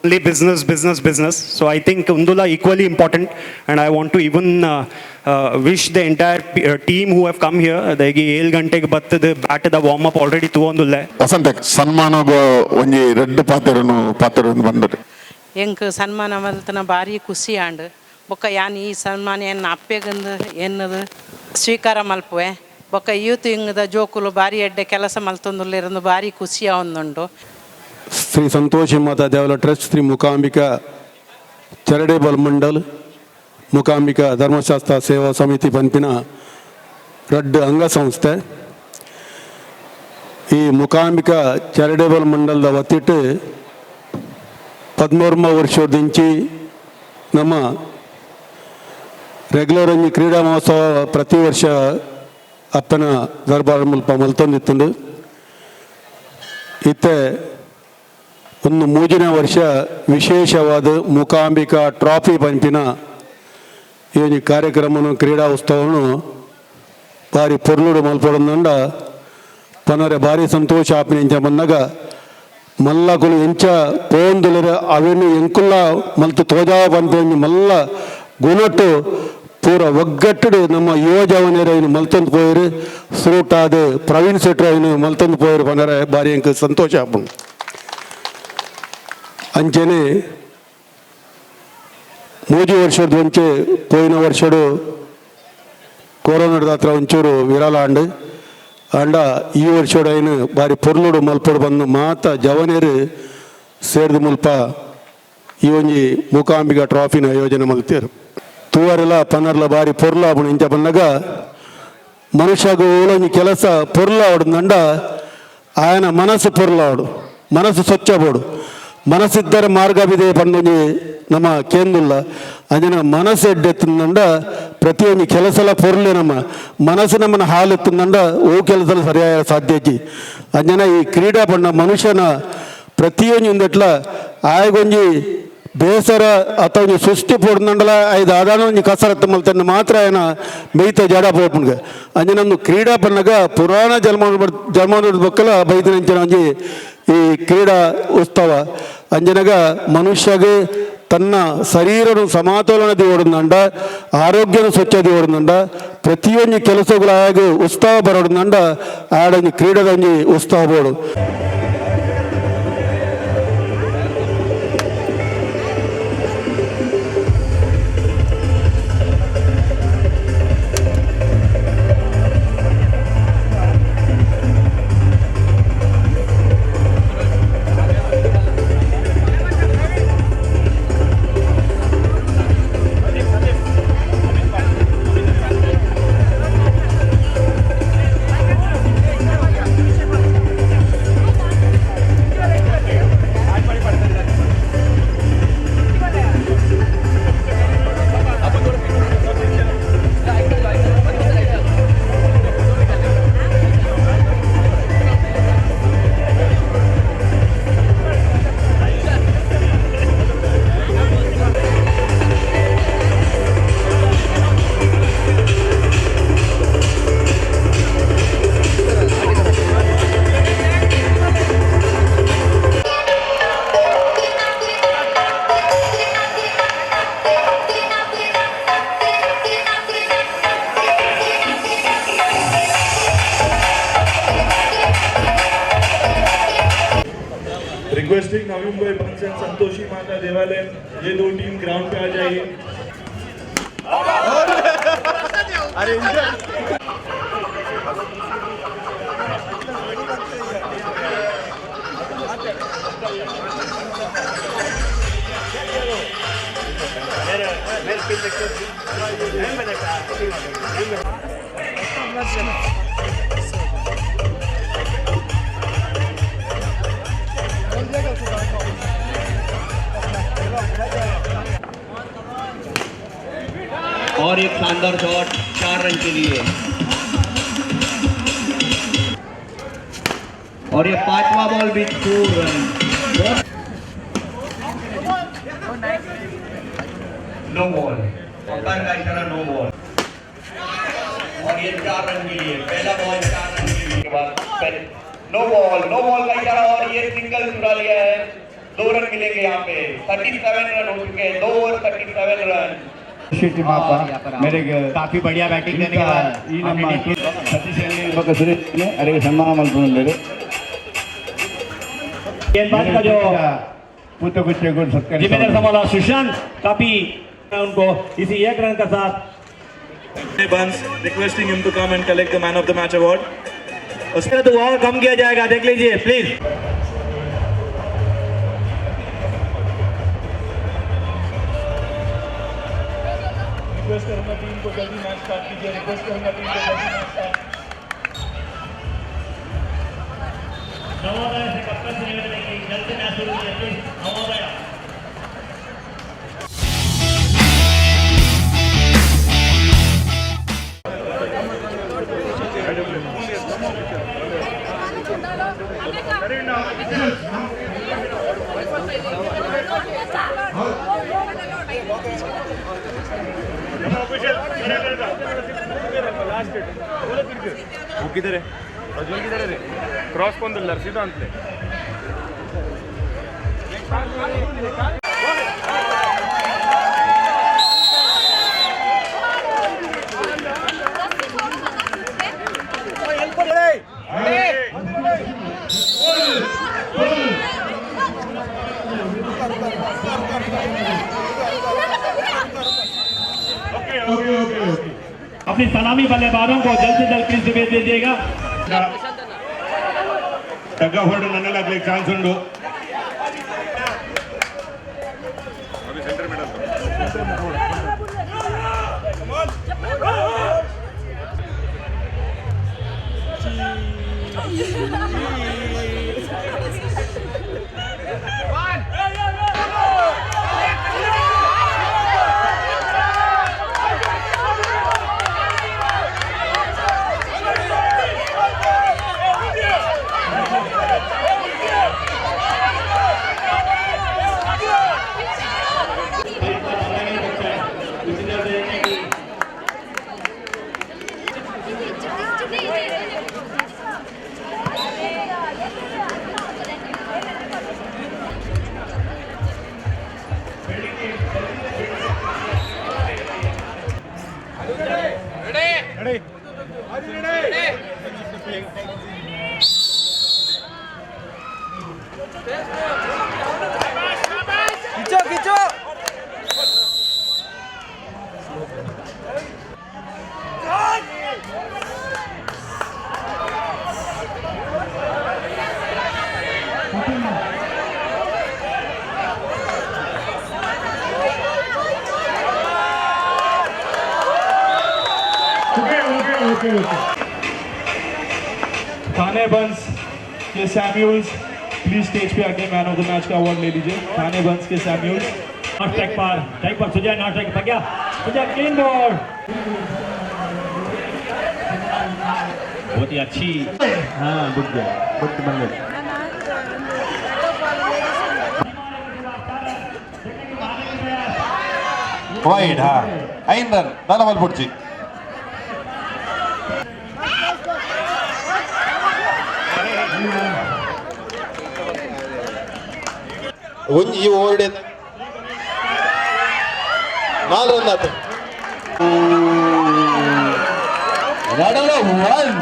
only business business business. So I think ಉಂದುಲ equally important and I want to even wish the entire team who have come here. ದಯಗಿ 7 ಗಂಟೆಗೆ ಬತ್ತದ ಬ್ಯಾಟದ warm up already ತೂವೊಂದುಲ್ಲೆ. ವಸಂತ ಸನ್ಮಾನಗೋ ಒಂಜಿ ರಡ್ಡು ಪಾತೆರನು ಪಾತೆರನ್ನು ಬಂದರು. ಎಂಕ್ ಸನ್ಮಾನ ಮಲ್ತನ ಭಾರಿ ಖುಷಿ ಆಂಡ್ ಬೊಕ್ಕ ಯಾನ್ ಈ ಸನ್ಮಾನ ಎನ್ನ ಅಪ್ಪೆಗಂದು ಎನ್ನದು ಸ್ವೀಕಾರ ಮಲ್ಪುವೆ ಬೊಕ್ಕ ಯೂತ್ ಇಂಗದ ಜೋಕುಲು ಭಾರಿ ಎಡ್ಡೆ ಕೆಲಸ ಮಲ್ತೊಂದುಲ್ಲೆರಂದು ಭಾರಿ ಖುಷಿ ಆವೊಂದುಂಡು. ಶ್ರೀ ಸಂತೋಷಿ ಮಾತಾ ದೇವಲ ಟ್ರಸ್ಟ್, ಶ್ರೀ ಮೂಕಾಂಬಿಕಾ ಚಾರಿಟೇಬಲ್ ಮಂಡಲ್, ಮೂಕಾಂಬಿಕಾ ಧರ್ಮಶಾಸ್ತ್ರ ಸೇವಾ ಸಮಿತಿ ಪನ್ಪಿನ ರಡ್ಡು ಅಂಗಸಂಸ್ಥೆ. ಈ ಮೂಕಾಂಬಿಕಾ ಚಾರಿಟೇಬಲ್ ಮಂಡಲದ ವತಿಟ್ಟು 13 ವರ್ಷದಿಂಚಿ ನಮ್ಮ ರೆಗ್ಯುಲರ್ ಒಂಜಿ ಕ್ರೀಡಾ ಮಹೋತ್ಸವ ಪ್ರತಿ ವರ್ಷ ಅಪ್ಪನ ದರ್ಬಾರ್ ಮುಲ್ಪ ಮಲ್ತೊಂದಿತ್ತುಂಡು. ಇತ್ತೆ ಒಂದು ಮೂಜಿನ ವರ್ಷ ವಿಶೇಷವಾದ ಮೂಕಾಂಬಿಕಾ ಟ್ರಾಫಿ ಪಂಪಿನ ಈ ಒಂಜಿ ಕಾರ್ಯಕ್ರಮನು ಕ್ರೀಡಾ ಉತ್ಸವನು ಬಾರಿ ಪೊರ್ಲುಡು ಮಲ್ಪೊಡೊಂದುಂಡ ಪನರೆ ಭಾರಿ ಸಂತೋಷ ಆಪಿನ ಇಂಚ ಬಂದಾಗ ಮಲ್ಲಕುಲು ಎಂಚ ಪೋಂದುಲೆರ್ ಅವೆನ್ ಎಂಕುಲ್ಲ ಮಲ್ತ್ ತೋಜಾ ಪನ್ಪಿ ಮಲ್ಲ ಗುಣಟ್ಟು ಪೂರ ಒಗ್ಗಟ್ಟುಡು ನಮ್ಮ ಯುವ ಜವನಿಯರು ಐನು ಮಲ್ತೊಂದು ಪೋಯೆರ್. ಸುರುಟಾದ್ ಪ್ರವೀಣ್ ಶೆಟ್ರು ಐನು ಮಲ್ತೊಂದು ಪೋಯೆರ್ ಪನರೆ ಬಾರಿ ಎಂಕ್ ಸಂತೋಷ ಆಪುಂಡು. ಅಂಚನೆ ಮೂಜಿ ವರ್ಷದ ಒಂಚೆ ಪೋಯಿನ ವರ್ಷಡು ಕೊರೋನಾದ ಹತ್ರ ಒಂಚೂರು ವಿರಾಲ ಆಂಡ್ ಆಂಡ ಈ ವರ್ಷಡು ಐನು ಬಾರಿ ಪೊರ್ಲುಡು ಮಲ್ಪೊಡು ಬಂದು ಮಾತ ಜವನಿಯರು ಸೇರ್ದು ಮುಲ್ಪ ಈ ಒಂಜಿ ಮೂಕಾಂಬಿಕಾ ಟ್ರಾಫಿನ ಆಯೋಜನೆ ಮಲ್ತೇರು. ತೂವರೆಲ ಪನರ್ಲ ಬಾರಿ ಪೊರ್ಲು ಆಪುಂಡು. ಇಂಚ ಪನ್ನಗ ಮನುಷ್ಯಗ್ ಓಲೊಂಜಿ ಕೆಲಸ ಪೊರ್ಲು ಆವೊಡು ಆಯನ ಮನಸ್ಸು ಪೊರ್ಲು, ಮನಸ್ಸು ಸ್ವಚ್ಛ ಬೋಡು, ಮನಸ್ಸಿದ್ದರೆ ಮಾರ್ಗವಿದೆ ಪಂಡೊಂಜಿ ನಮ್ಮ ಕೇಂದುಲ್ಲ. ಅಂಚಿನ ಮನಸ್ಸು ಎಡ್ಡೆತ್ತುಂಡ ಪ್ರತಿಯೊಂಜಿ ಕೆಲಸಲ ಪೊರ್ಲೆ ನಮ್ಮ ಮನಸ್ಸು ನಮ್ಮನ ಹಾಲೆತ್ತುಂಡ ಓ ಕೆಲಸಲ ಸರಿಯಾದ ಸಾಧ್ಯ ಇಜ್ಜಿ. ಅಂಚನ ಈ ಕ್ರೀಡಾ ಪಂಡ ಮನುಷ್ಯನ ಪ್ರತಿಯೊಂಜಿ ಉಂದೆಟ್ಲ ಆಯಗೊಂಜಿ ಬೇಸರ ಅಥವಾ ಒಂಜಿ ಸೃಷ್ಟಿ ಪೋಡ್ನಂಡಲ ಐದು ಆದಾನ ಒಂಜಿ ಕಸರತ್ತು ಮಲ್ತನ್ನ ಮಾತ್ರ ಆಯನ ಮೆಯ್ತ ಜಡ ಪೋಪುಂಡು. ಅಂಚನ ಒಂದು ಕ್ರೀಡಾ ಪನ್ನಗ ಪುರಾಣ ಜನ್ಮ ಜನ್ಮ ಬೊಕ್ಕಲ ಬೈದಿನಂಚಿನ ಒಂಜಿ ಈ ಕ್ರೀಡಾ ಉತ್ಸವ ಅಂಜನಗ ಮನುಷ್ಯಗೆ ತನ್ನ ಶರೀರನು ಸಮತೋಲನ ದಿವಡುಂಡ ಆರೋಗ್ಯನು ಸ್ವಚ್ಛ ದಿವಡುಂಡ ಪ್ರತಿಯೊಂದು ಕೆಲಸಗಳಾಗ ಉತ್ಸಾಹ ಬರೋಡುಂಡ ಆಡಂಜಿ ಕ್ರೀಡೆದಂಜಿ ಉತ್ಸಾಹ ಬೋಡು. Requesting Navi Mumbai Bunts and Santoshi Mata Devalaya, ये दो टीम ग्राउंड पे आ जाइए। और एक शानदार शॉट 4 रन के लिए और ये 5वां बॉल भी 2 रन। नो बॉल, अंपायर का इशारा नो बॉल और ये 4 रन के लिए, पहला बॉल 4 रन के लिए। पहले नो बॉल का इशारा और ये सिंगल चुरा लिया है, 2 रन मिलेंगे यहाँ पे। 37 रन हो चुके हैं, 2 ओवर 37 रन। ಶೆಟ್ಟಿ ಮಾಪ ಮೇರೆಗೆ काफी बढ़िया बैटिंग करने के बाद ಈ ನಮ್ಮ ಸತೀಶ್ ಬೊಕ್ಕ ಸುರೇಶ್ ಅರೆಗೆ ಸನ್ಮಾನ ಮಲ್ಪೊಂದುಲ್ಲೆರ್. गेंदबाज का जो ಪೂತಗುಚ್ಚೆಗ್ ಸತ್ಕರಿಸ जिम्मेदार संभाला सुशांत, काफी उनको इसी 1 रन का साथ। Buns, requesting him to come and collect the man of the match award. उसके तो और कम किया जाएगा, देख लीजिए प्लीज। रिक्वेस्ट करूंगा टीम को जल्दी मैच स्टार्ट कीजिए, रिक्वेस्ट करूंगा टीम को जल्दी मैच स्टार्ट। नवोदय से कप्तान से निवेदन है कि जल्द से मैच शुरू कीजिए प्लीज। नवोदय किधर है प्रज्वल किधर है रे? क्रॉस कौन दिल्लर सीधा अंतले। अपनी सलामी बल्लेबाजों को जल्द से जल्द क्रीज भेज दीजिएगा। टग ऑफ नन्नलागले चान्स उंडु। Okay okay okay. थाने बंस के सैम्यूल्स प्लीज स्टेज पे आके मैन ऑफ the match का अवार्ड ले लीजिए। थाने बंस के सैम्यूल्स। Not strike पर, स्ट्राइक पर सुजय, not strike पर गया सुजय, क्लीन बॉल, बहुत ही अच्छी। हाँ गुड गेम, गुड बंदे। ವೈಡ್, ಹಾ 5 ರನ್ ದಾಲ ಮಲ್ಪೊಡ್ಚಿ. ಒಂಜಿ ಈ ಓವರ್ 4 ರನ್ ಆತ. ಒನ್.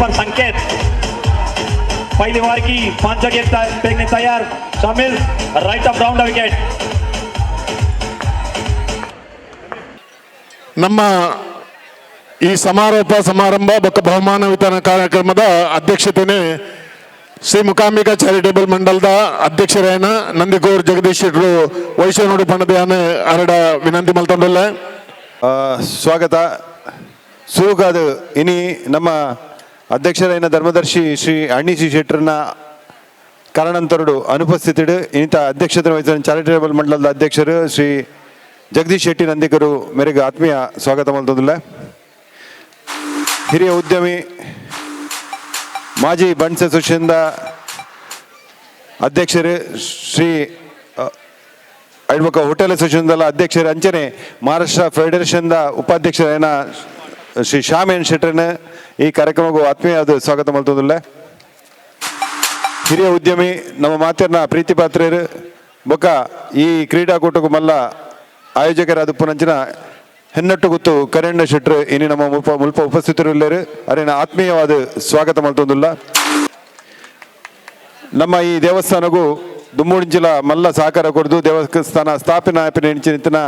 पर संकेत पहली बार की 5 गेंद फेंकने तैयार शामिल, right of round wicket. ನಮ್ಮ ಈ ಸಮಾರೋಪ ಸಮಾರಂಭ ಬೊಕ್ಕ ಬಹುಮಾನ ವಿತರಣಾ ಕಾರ್ಯಕ್ರಮದ ಅಧ್ಯಕ್ಷತೆನೆ ಶ್ರೀ ಮೂಕಾಂಬಿಕಾ ಚಾರಿಟೇಬಲ್ ಮಂಡಲದ ಅಧ್ಯಕ್ಷರೇನ ನಂದಿಕೂರ್ ಜಗದೀಶ್ ಶೆಟ್ರು ವೈಶ್ವನೋಡು ಪಣದಯಾನ ಅರಡ ವಿನಂತಿ ಮಲ್ತೊಂದುಲ್ಲೆ. ಸ್ವಾಗತ ಸುರುಗಾದ ಇನಿ ನಮ್ಮ ಅಧ್ಯಕ್ಷರೈನ ಧರ್ಮದರ್ಶಿ ಶ್ರೀ ಅಣ್ಣಿ ಶೆಟ್ಟರ್ನ ಕಾರಣಾಂತರಡು ಅನುಪಸ್ಥಿತಿಡು ಇನ್ನಿತ ಅಧ್ಯಕ್ಷತೆ ವಹಿಸಿದ ಚಾರಿಟೇಬಲ್ ಮಂಡಲದ ಅಧ್ಯಕ್ಷರು ಶ್ರೀ ಜಗದೀಶ್ ಶೆಟ್ಟಿ ನಂದಿಕರು ಮೇರೆಗೆ ಆತ್ಮೀಯ ಸ್ವಾಗತ ಮಲ್ತೊಂದುಲ್ಲೆ. ಹಿರಿಯ ಉದ್ಯಮಿ ಮಾಜಿ ಬಂಟ್ಸ್ ಅಸೋಸಿಯೇಷನ್ದ ಅಧ್ಯಕ್ಷರು ಶ್ರೀ ಐಡ್ಬೊಕ್ಕ ಹೋಟೆಲ್ ಅಸೋಸಿಯೇಷನ್ದಲ್ಲ ಅಧ್ಯಕ್ಷರು ಅಂಚನೆ ಮಹಾರಾಷ್ಟ್ರ ಫೆಡರೇಷನ್ದ ಉಪಾಧ್ಯಕ್ಷರೇನ ಶ್ರೀ ಶ್ಯಾಮ್ ಎನ್ ಶೆಟ್ಟರ್ನ ಈ ಕಾರ್ಯಕ್ರಮಕ್ಕೂ ಆತ್ಮೀಯ ಸ್ವಾಗತ ಮಲ್ತೊಂದುಲ್ಲೆ. ಹಿರಿಯ ಉದ್ಯಮಿ ನಮ್ಮ ಮಾತಿನ ಪ್ರೀತಿ ಪಾತ್ರೆಯರು ಬೊಕ್ಕ ಈ ಕ್ರೀಡಾಕೂಟಕ್ಕೂ ಮಲ್ಲ ಆಯೋಜಕರಾದ ಪುನಂಚಿನ ಹೆನ್ನಟ್ಟು ಗುತ್ತು ಕರೆಣ್ಣ ಶೆಟ್ರು ಇನಿ ನಮ್ಮ ಮುಲ್ಪ ಮುಲ್ಪ ಉಪಸ್ಥಿತರಿಲ್ಲರು ಅರೇನ ಆತ್ಮೀಯವಾದ ಸ್ವಾಗತ ಮಲ್ತೊಂದುಲ್ಲ. ನಮ್ಮ ಈ ದೇವಸ್ಥಾನಗೂ ದುಮ್ಮುಡಿಂಚಿಲ ಮಲ್ಲ ಸಹಕಾರ ಕೊಡ್ದು ದೇವಸ್ಥಾನ ಸ್ಥಾಪನೆ ಆಪಿನ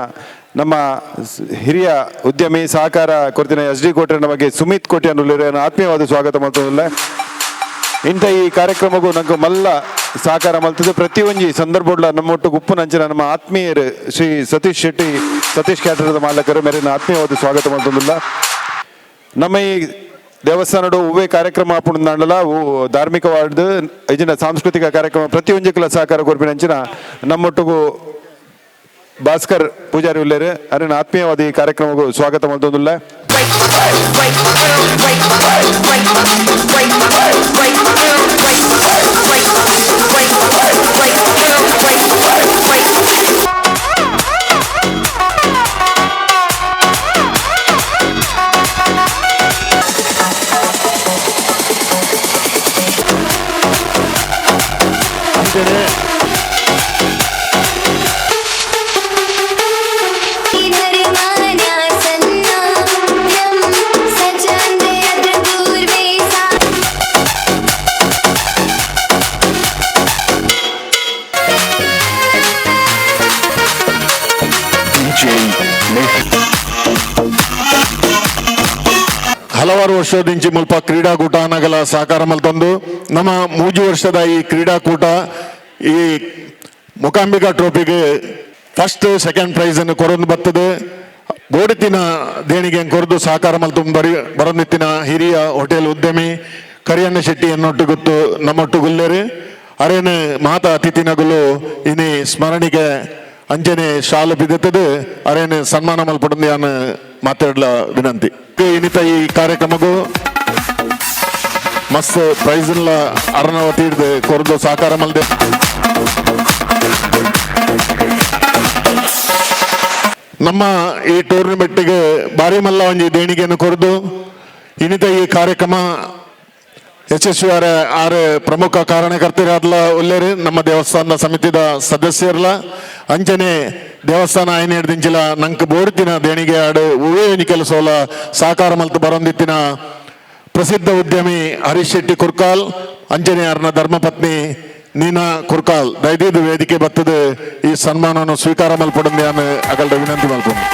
ನಮ್ಮ ಹಿರಿಯ ಉದ್ಯಮಿ ಸಹಕಾರ ಕೊಡ್ತಿನ ಎಸ್ ಡಿ ಕೋಟೆ ಬಗ್ಗೆ ಸುಮಿತ್ ಕೋಟೆ ಅನ್ನುವರು ಆತ್ಮೀಯವಾದ ಸ್ವಾಗತ ಮಲ್ತೊಂದುಲ್ಲ. ಇಂಥ ಈ ಕಾರ್ಯಕ್ರಮಕ್ಕೂ ನಂಗೆ ಮಲ್ಲ ಸಹಕಾರ ಮಲ್ತದ್ದು ಪ್ರತಿಯೊಂಜಿ ಸಂದರ್ಭ ನಮ್ಮ ಒಟ್ಟು ಗುಪ್ಪುನಂಚಿನ ನಮ್ಮ ಆತ್ಮೀಯರು ಶ್ರೀ ಸತೀಶ್ ಶೆಟ್ಟಿ ಸತೀಶ್ ಕ್ಯಾಟರದ ಮಾಲಕರು ಮೇರಿನ ಆತ್ಮೀಯವಾದ ಸ್ವಾಗತ ಮಲ್ತೊಂದುಲ್ಲ. ನಮ್ಮ ಈ ದೇವಸ್ಥಾನಡು ಹೂವೇ ಕಾರ್ಯಕ್ರಮ ಆಪುಂಡಲ ಧಾರ್ಮಿಕವಾದ ಇಜಿನ ಸಾಂಸ್ಕೃತಿಕ ಕಾರ್ಯಕ್ರಮ ಪ್ರತಿಯೊಂಜಕ್ಲ ಸಹಕಾರ ಕೊರ್ಪಿನಂಚಿನ ನಮ್ಮೊಟ್ಟಿಗೂ ಭಾಸ್ಕರ್ ಪೂಜಾರಿ ಉಲ್ಲೇರು ಅರಿನ ಆತ್ಮೀಯವಾದ ಈ ಕಾರ್ಯಕ್ರಮಕ್ಕೂ ಸ್ವಾಗತ ಮಲ್ತೊಂದುಲ್ಲ. ಹಲವಾರು ವರ್ಷದಿಂಚಿ ಮುಲ್ಪ ಕ್ರೀಡಾಕೂಟ ಅನಗಲ ಸಹಕಾರ ಮಲ್ತೊಂದು ನಮ್ಮ ಮೂಜಿ ವರ್ಷದ ಈ ಕ್ರೀಡಾಕೂಟ ಈ ಮೂಕಾಂಬಿಕಾ ಟ್ರೋಫಿಗೆ first second prize ಅನ್ನು ಕೊರೊಂದು ಬರ್ತದೆ. ಬೋಡಿತಿನ ದೇಣಿಗೆ ಕೊರದು ಸಹಕಾರ ಮಲ್ತು ಬರಿ ಬರೊಂದಿತ್ತಿನ ಹಿರಿಯ ಹೋಟೆಲ್ ಉದ್ಯಮಿ ಕರಿಯಣ್ಣ ಶೆಟ್ಟಿ ಎನ್ನೊಟ್ಟು ಗೊತ್ತು ನಮ್ಮೊಟ್ಟು ಗುಲ್ಲೇರು ಅರೇನು ಮಾತ ಅತಿಥಿನಗುಲು ಇನಿ ಸ್ಮರಣಿಕೆ ಅಂಜನೆ ಶಾಲು ಬಿದ್ದುತ್ತದೆ ಅರೇನು ಸನ್ಮಾನ ಮಲ್ಪಡಂದು ಯಾನು ಮಾತಾಡಲ ವಿನಂತಿ. ಇನ್ನಿತ ಈ ಕಾರ್ಯಕ್ರಮಕ್ಕೂ ಮಸ್ತ್ ಪ್ರೈಸ್ ಅರನವತಿ ಹಿಡ್ದು ಕೊರದು ಸಹಕಾರ ಮಲ್ದೆ. ನಮ್ಮ ಈ ಟೂರ್ನಮೆಂಟ್ಗೆ ಭಾರಿ ಮಲ್ಲ ಒಂಜಿ ದೇಣಿಗೆಯನ್ನು ಕೊರದು ಇನ್ನಿತ ಈ ಕಾರ್ಯಕ್ರಮ ಯಶಸ್ವಿಯಾರ ಆರು ಪ್ರಮುಖ ಕಾರಣಕರ್ತರಾದ್ಲ ಉಲ್ಲೇರು ನಮ್ಮ ದೇವಸ್ಥಾನದ ಸಮಿತಿದ ಸದಸ್ಯರ್ಲ ಅಂಚನೆ ದೇವಸ್ಥಾನ ಐನ ಹಿಡ್ದಿಂಚಿಲ ನಂಕ್ ಬೋಡ್ತಿನ ದೇಣಿಗೆ ಆಡು ಹೂವೇ ಒಂಜಿ ಕೆಲಸೋಲ ಸಹಕಾರ ಮಲ್ತು ಬರೊಂದಿತ್ತಿನ ಪ್ರಸಿದ್ಧ ಉದ್ಯಮಿ ಹರೀಶ್ ಶೆಟ್ಟಿ ಕುರ್ಕಾಲ್ ಅಂಚನೆ ಅರ್ನ ಧರ್ಮಪತ್ನಿ ನೀನಾ ಕುರ್ಕಾಲ್ ದಯದೀದು ವೇದಿಕೆ ಬರ್ತದೆ ಈ ಸನ್ಮಾನವನ್ನು ಸ್ವೀಕಾರ ಮಲ್ಪಡಂದೆ ಆమె ಅಗಲ್ಡ ವಿನಂತಿ ಮಲ್ಪೊಂಡು.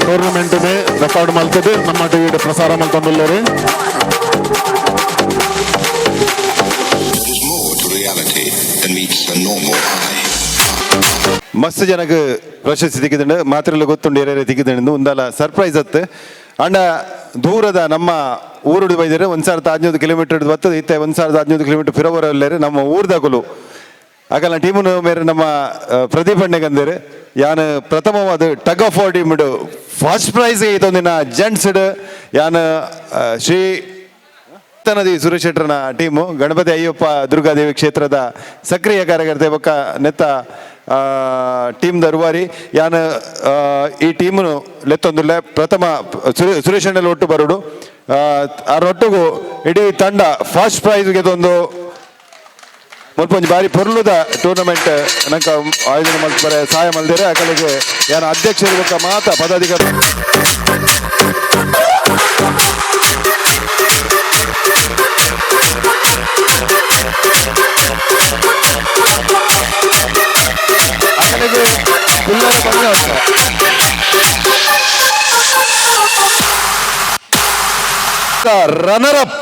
ಟೂರ್ನಮೆಂಟ್ ರೆಕಾರ್ಡ್ ಮಲ್ತದೆ ನಮ್ಮ ಟಿವಿ ಪ್ರಸಾರ ಮಲ್ತೊಂದುಲ್ಲೆರ್. ಮಸ್ತ್ ಜನಕ್ಕೆ ಪ್ರಶಸ್ತಿ ತಿಕ್ಕಿದಂಡು ಮಾತ್ರೆಲ್ಲ ಗೊತ್ತುಂಡು ಏರೇರೆ ತಿಕ್ಕಿದಂಡು ಒಂದಲ್ಲ ಸರ್ಪ್ರೈಸ್ ಅತ್ತು. ಅಂಡ ದೂರದ ನಮ್ಮ ಊರುಡು ಬೈದರೆ 1500 ಕಿಲೋಮೀಟರ್ ಬರ್ತದೆ ಇತ್ತೆ 1500 ಕಿಲೋಮೀಟರ್ ಫಿರೋವರಲ್ಲೇರು ನಮ್ಮ ಊರ್ದಗುಲು ಅಗಲ ಟೀಮುನು ಮೇರೆ ನಮ್ಮ ಪ್ರದೀಪ್ ಅಣ್ಣಗಂದೇರು ಯಾನ್ ಪ್ರಥಮವಾದ tug of war team first prize ಇದೊಂದಿನ gents ಯಾನ್ ಶ್ರೀ ನದಿ ಸುರೇಶ್ ಶೆಟ್ಟರ್ನ ಟೀಮು ಗಣಪತಿ ಅಯ್ಯಪ್ಪ ದುರ್ಗಾದೇವಿ ಕ್ಷೇತ್ರದ ಸಕ್ರಿಯ ಕಾರ್ಯಕರ್ತೆ ಬೊಕ್ಕ ನೆತ್ತ ಟೀಮ್ ದರ್ವಾರಿ ಯಾನ್ ಈ ಟೀಮುನು ಲೆತ್ತೊಂದುಲ್ಲ ಪ್ರಥಮ ಸುರೇಶ್ ಅಣ್ಣಲ್ಲಿ ಒಟ್ಟು ಬರುಡು ಆ ಒಟ್ಟುಗು ಇಡೀ ತಂಡ ಫಸ್ಟ್ ಪ್ರೈಸ್ಗೆ ಒಂದು ಮುಲ್ಪೊಂಜಿ ಬಾರಿ ಪೊರ್ಲುದ ಟೂರ್ನಮೆಂಟ್ ನಂಕ ಆಯೋಜನೆ ಮಲ್ಪರೆ ಸಹಾಯ ಮಲ್ದೇರೆ ಆ ಕಡೆಗೆ ಯಾನ ಅಧ್ಯಕ್ಷರು ಬೊಕ್ಕ ಮಾತ ಪದಾಧಿಕಾರಿ ಅಕಲೆಗೆ ಪುಲ್ಲರ ಬಂಗ runner up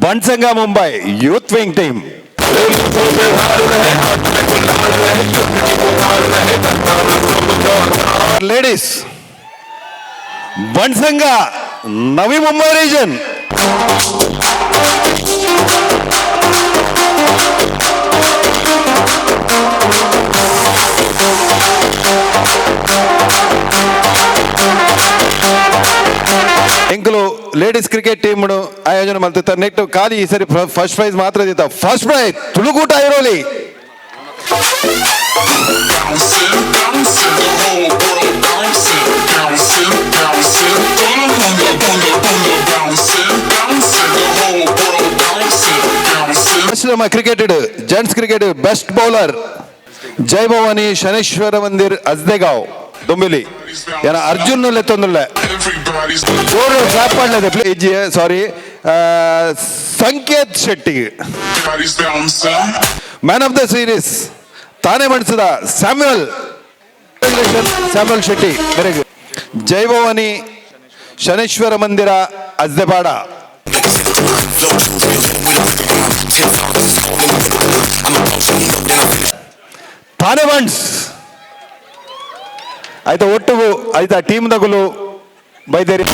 Bansanga Mumbai youth wing team. Ladies Bansanga Navi Mumbai region. ಎಂಕುಲು ladies cricket team ಆಯೋಜನೆ ಮಲ್ತಿತ್ತ ನೆಕ್ಸ್ಟ್ ಖಾಲಿ ಈ ಸರಿ ಫಸ್ಟ್ ಪ್ರೈಸ್ ಮಾತ್ರ ದಿತ್ತ. ಫಸ್ಟ್ ಪ್ರೈಸ್ ತುಳುಕೂಟ ಐರೋಲಿ. ನಮ್ಮ cricket gents cricket best bowler Jai Bhavani Shaneshwara Mandir Ajdegaon Dombivli ಏನ ಅರ್ಜುನ್ ಲೆತ್ತೊಂದುಲ್ಲೆ ಜೋರು ಕ್ಲಾಪ್ ಮಾಡಲಿದೆ please sorry Sanket Shetty man of the series ತಾನೇ ಮಣಿಸಿದ Samuel Samuel Shetty very good. Jai Bhavani Shaneshwara Mandira Ajdepara. Thane Bunts ಆಯ್ತಾ ಒಟ್ಟಿಗೂ ಆಯ್ತಾ team ದಗುಲು ಬೈದೇರಿ.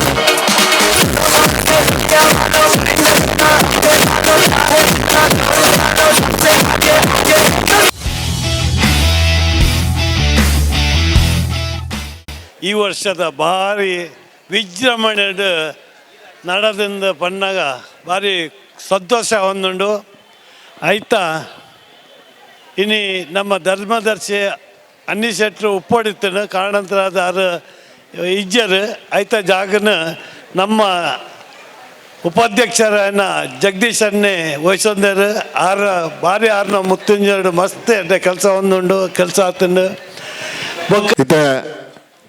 ಈ ವರ್ಷದ ಭಾರಿ ವಿಜೃಂಭಣೆಡ್ ನಡದಿಂದ ಪನ್ನಗ ಭಾರಿ ಸಂತೋಷ ಒಂದುಂಡು. ಆಯ್ತಾ, ಇನಿ ನಮ್ಮ ಧರ್ಮದರ್ಶಿ ಅನ್ನಿ ಶೆಟ್ರು ಉಪ್ಪಡಿತ್ತನು ಕಾರಣಂತರಾದ ಅರು ಇಜ್ಜರು. ಐತ ಜಾಗನ ನಮ್ಮ ಉಪಾಧ್ಯಕ್ಷರನ್ನ ಜಗದೀಶನ್ನೇ ವಹಿಸೊಂದರು. ಆರ ಭಾರಿ ಆರ್ನ ಮುತ್ತುಂಜರು ಮಸ್ತ್ ಎಡ್ಡೆ ಕೆಲಸ ಒಂದುಂಡು, ಕೆಲಸ ಆತಂಡು. ಇತ್ತೆ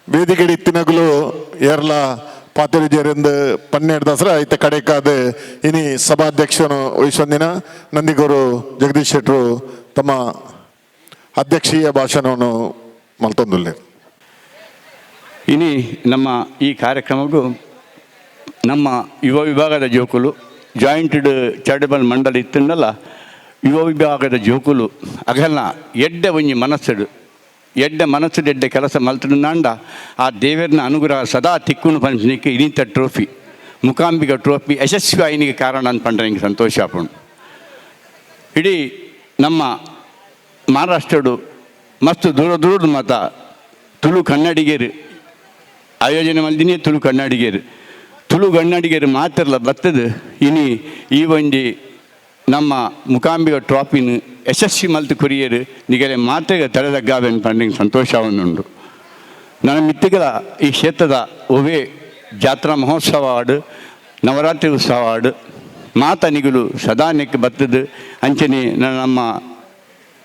ವೇದಿಕೆಡ್ ಇತ್ತಿನಗುಲು ಏರ್ಲ ಪಾತೆರಿಜೇರೆಂದು 12 ದಸರಾ ಇತ್ತೆ ಕಡೆಕಾದ ಇನಿ ಸಭಾಧ್ಯಕ್ಷನು ವಹಿಸೊಂದಿನ ನಂದಿಗೂರು ಜಗದೀಶ್ ಶೆಟ್ಟರು ತಮ್ಮ ಅಧ್ಯಕ್ಷೀಯ ಭಾಷಣವನ್ನು ಮಲ್ತೊಂದುಲ್ಲೆ. ಇನಿ ನಮ್ಮ ಈ ಕಾರ್ಯಕ್ರಮಕ್ಕೂ ನಮ್ಮ ಯುವ ವಿಭಾಗದ ಜೋಕುಲು, ಜಾಯಿಂಟೆಡ್ ಚಾರಿಟಬಲ್ ಮಂಡಳಿ ಇತ್ತಂಡಲ್ಲ, ಯುವ ವಿಭಾಗದ ಜೋಕುಲು ಅಗಲ್ನ ಎಡ್ಡೆ ಒಂಜಿ ಮನಸ್ಸುಡು, ಎಡ್ಡೆ ಮನಸ್ಸುಡು ಎಡ್ಡೆ ಕೆಲಸ ಮಲ್ತುಂಡ ಆ ದೇವರನ ಅನುಗ್ರಹ ಸದಾ ತಿಕ್ಕುನು ಪನ್ಪಿನಿಕ್ ಇನಿತ ಟ್ರೋಫಿ, ಮುಕಾಂಬಿಕ ಟ್ರೋಫಿ ಯಶಸ್ವಿ ಆಯ್ನಿಗೆ ಕಾರಣ ಅನ್ಪಂಡ್ರೆ ಹಿಂಗೆ ಸಂತೋಷ ಆಪುಂಡು. ಇಡೀ ನಮ್ಮ ಮಹಾರಾಷ್ಟ್ರಡು ಮಸ್ತ್ ದೂರ ದೂರದ ಮಾತ ತುಳು ಕನ್ನಡಿಗರು ಆಯೋಜನೆ ಮಲ್ದಿನಿ. ತುಳು ಕನ್ನಡಿಗರು, ತುಳು ಕನ್ನಡಿಗರು ಮಾತ್ರಲ್ಲ ಬತ್ತದು ಇನಿ ಈ ಒಂಜಿ ನಮ್ಮ ಮುಕಾಂಬಿಕ ಟ್ರಾಫಿನ ಯಶಸ್ವಿ ಮಲ್ತು ಕೊರಿಯರು. ನಿಗಲೆ ಮಾತೆಗೆ ತಲೆದಗ್ಗಾವೆನ್ ಪಂಡಿಂಗ್ ಸಂತೋಷವನ್ನುಂಡು. ನನ್ನ ಮಿತ್ತಿಗಳ ಈ ಕ್ಷೇತ್ರದ ಒವೇ ಜಾತ್ರಾ ಮಹೋತ್ಸವ ಆಡು, ನವರಾತ್ರಿ ಉತ್ಸವ ಆಡು, ಮಾತ ನಿಗುಲು ಸದಾ ನೆಕ್ ಬತ್ತದು. ಅಂಚನೆ ನಮ್ಮ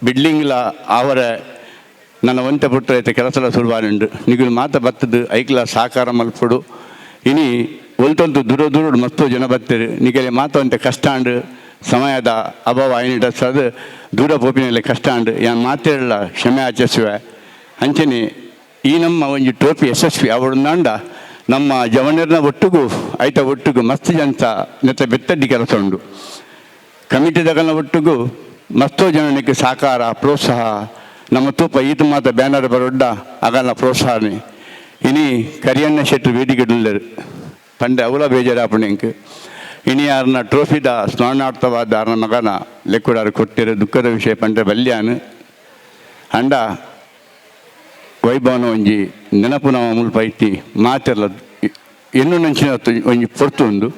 ಬಿಲ್ಡಿಂಗ್ಲ ಆವರ ನನ್ನ ಒಂತೆ ಪುಟ್ಟ ಐತೆ ಕೆಲಸಲ ಸುರುವಾನುಂಡು. ನಿಗುಲು ಮಾತ ಬತ್ತದು ಐಕ್ಲ ಸಾಕಾರ ಮಲ್ಪುಡು. ಇನಿ ಒಲ್ತೊಂತು ದೂರ ದೂರ ಮಸ್ತು ಜನ ಬತ್ತರು. ನಿಗಲೆ ಮಾತ ಒಂತೆ ಕಷ್ಟ ಅಂಡು, ಸಮಯದ ಅಭಾವ ಐನಿಟ ಸದ್ ದೂರ ಪೋಪಿನಲ್ಲಿ ಕಷ್ಟ ಅಂಡು. ಯಾನ್ ಮಾತೇಳಲ್ಲ, ಕ್ಷಮೆ ಆಚರಿಸುವೆ. ಅಂಚನೆ ಈ ನಮ್ಮ ಒಂಜಿ ಟ್ರೋಫಿ ಯಶಸ್ವಿ ಅವಳುಂದಾಂಡ ನಮ್ಮ ಜವನರ್ನ ಒಟ್ಟುಗು ಐತ ಒಟ್ಟುಗು ಮಸ್ತ್ ಜನ ನೆತ್ತ ಬೆತ್ತಡ್ಡಿ ಕೆಲಸ ಉಂಡು. ಕಮಿಟಿದಗಲ್ನ ಒಟ್ಟುಗು ಮಸ್ತೋ ಜನಕ್ಕೆ ಸಹಕಾರ ಪ್ರೋತ್ಸಾಹ. ನಮ್ಮ ತೂಪ ಈತ ಮಾತ ಬ್ಯಾನರ್ ಬರೊಡ್ಡ ಅಗಲ್ನ ಪ್ರೋತ್ಸಾಹನೆ. ಇನಿ ಕರಿಯಣ್ಣ ಶೆಟ್ರು ವೇದಿಕೆ ಪಂಡೆ ಅವಲ ಬೇಜಾರಾಪುಂಡು ಎಂಕ್. ಇನಿ ಆರ್ನ ಟ್ರೋಫಿದ ಸ್ಮರಣಾರ್ಥವಾದ ಆರ್ನ ಮಗನ ಲೆಕ್ಕುಡಾರು ಕೊಟ್ಟಿರೋ ದುಃಖದ ವಿಷಯ ಪಂಡೆ ಬಲ್ಯಾನ್. ಅಂಡ ವೈಭವನ ಒಂಜಿ ನೆನಪು ನಮ್ಮ ಮುಲ್ಪ ಇತ್ತಿ ಮಾತೆರ್ಲ ಎನ್ನು ನಂಚಿನ ಒಂಜಿ ಪೊರ್ತು ಉಂಡು.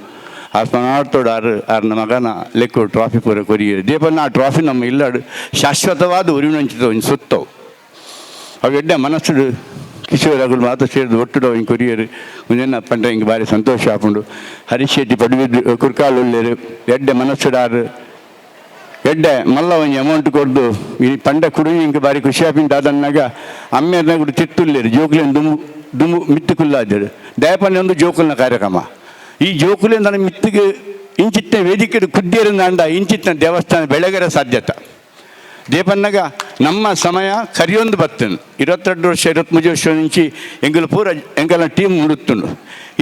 ಆ ಸ್ಮರಣಾರ್ಥೋಡು ಆರು ಆರ್ನ ಮಗನ ಲೆಕ್ಕು ಟ್ರಾಫಿ ಪೂರ ಕೊರಿಯರು. ದೇಪನ್ನ ಆ ಟ್ರಾಫಿ ನಮ್ಮ ಇಲ್ಲಾಡು ಶಾಶ್ವತವಾದ ಉರಿವಿನಂಚಿತ ಒಂಜಿ ಸುತ್ತವು. ಅವು ಎಡ್ಡೆ ಮನಸ್ಸುಡು ಕಿಶೋರ್ ಅಗುಲು ಮಾತ ಸೇರಿದು ಒಟ್ಟುಡು ಒಂಜಿ ಕೊರಿಯರು. ಒಂಜೆನ್ನ ಪಂಡ ಹಿಂಗೆ ಭಾರಿ ಸಂತೋಷ ಆಪುಂಡು. ಹರೀಶ್ ಶೆಟ್ಟಿ ಪಡುಬಿದ್ದು ಕುರ್ಕಾಲು ಉಲ್ಲೇರು. ಎಡ್ಡೆ ಮನಸ್ಸುಡಾರು ಎಡ್ಡೆ ಮಲ್ಲ ಒಂಜಿ ಅಮೌಂಟ್ ಕೊರ್ದು ಈ ಪಂಡ ಕುಡಿ ಇಂಕ್ ಬಾರಿ ಖುಷಿ ಆಪಿಂತ. ಅದನ್ನಾಗ ಅಮ್ಮೇರ್ನ ಗುಡು ತಿತ್ತುಲ್ಲೇರು, ಜೋಕುಲೇನು ದುಮು ದುಮು ಮಿತ್ತು ಕುಲ್ಲಾದರು. ದಯಪನ್ನೆ ಒಂದು ಜೋಕುಲ್ನ ಕಾರ್ಯಕ್ರಮ. ಈ ಜೋಕುಲೆ ನನ್ನ ಮಿತ್ತಿಗೆ ಇಂಚಿತ್ತ ವೇದಿಕೆ ಕುದ್ದಿಯರಿಂದ ಇಂಚಿತ್ತಿನ ದೇವಸ್ಥಾನ ಬೆಳಗರ ಸಾಧ್ಯತೆ. ದೇಪನ್ನಗ ನಮ್ಮ ಸಮಯ ಕರಿಯೊಂದು ಬತ್ತನು. 22 ವರ್ಷ, 23 ವರ್ಷ నుంచి ಎಂಗಲ ಪೂರ ಎಂಗಲ ಟೀಮ್ ಮುಡುತ್ತುಂಡು.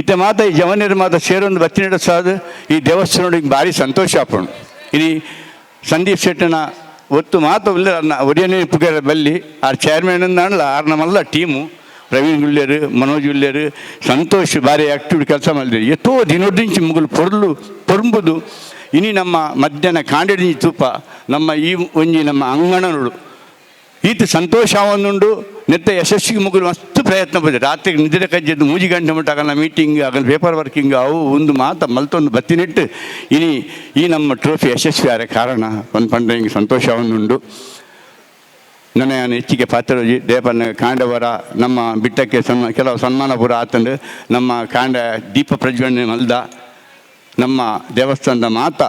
ಇತ್ತೆ ಮಾತ ಈ ಜವನಿಯರು ಮಾತ ಸೇರೊಂದು ಬತ್ತಿನಿಡ ಸಾದು ಈ ದೇವಸ್ಥಾನ ಭಾರಿ ಸಂತೋಷ ಆಪುಂಡು. ಇನಿ ಸಂದೀಪ್ ಶೆಟ್ಟನ ಒತ್ತು ಮಾತ ಉಲ್ಲ ಒರಿಯನೇ ಪುಗರ ಬಲ್ಲಿ ಆರ್ ಚೇರ್ಮನ್ ಅಂದಾಣಲ್ಲ. ಆರ್ನ ಮಲ್ಲ ಟೀಮು ಪ್ರವೀಣ್ ಗುಲ್ಲೇರು, ಮನೋಜ್ ಗುಲ್ಲೇರು, ಸಂತೋಷ್ ಭಾರಿ ಆಕ್ಟಿವ್ ಕೆಲಸ ಮಾಡಿದ್ರು. ಎತ್ತೋ ದಿನೊಡ್ದಿಂಚಿ ಮುಗುಲು ಪೊರ್ಲು ಪೊರ್ಂಬುದು. ಇನಿ ನಮ್ಮ ಮಧ್ಯಾಹ್ನ ಕಾಂಡೆಡಿ ತೂಪ ನಮ್ಮ ಈ ಒಂಜಿ ನಮ್ಮ ಅಂಗಣನುಡು ಈತ ಸಂತೋಷ ಒಂದುಂಡು. ನೆತ್ತ ಯಶಸ್ವಿಗೆ ಮುಗುಲು ಮಸ್ತ್ ಪ್ರಯತ್ನ ಪಡ್ದೆ. ರಾತ್ರಿ ನಿದ್ರೆ ಕಜ್ಜದ್ದು 3 ಗಂಟೆ ಮಟ್ಟ ಆಗಲ್ಲ ಮೀಟಿಂಗ್ ಆಗಲ್ಲ, ಪೇಪರ್ ವರ್ಕಿಂಗ್ ಅವು ಒಂದು ಮಾತ ಮಲ್ತೊಂದು ಬತ್ತಿನಿಟ್ಟು ಇನಿ ಈ ನಮ್ಮ ಟ್ರೋಫಿ ಯಶಸ್ವಿ ಆದ ಕಾರಣ ಒಂದು ಪಂಡ ಹಿಂಗೆ ಸಂತೋಷವನ್ನುಂಡು. ನನ್ನ ಹೆಚ್ಚಿಗೆ ಪಾತ್ರರೋಜಿ ದೇಪನ್ನ ಕಾಂಡವರ ನಮ್ಮ ಬಿಟ್ಟಕ್ಕೆ ಕೆಲವು ಸನ್ಮಾನ ಪೂರ ಆತಂಡು. ನಮ್ಮ ಕಾಂಡ ದೀಪ ಪ್ರಜ್ವಲನೆ ಮಲ್ದ. ನಮ್ಮ ದೇವಸ್ಥಾನದ ಮಾತ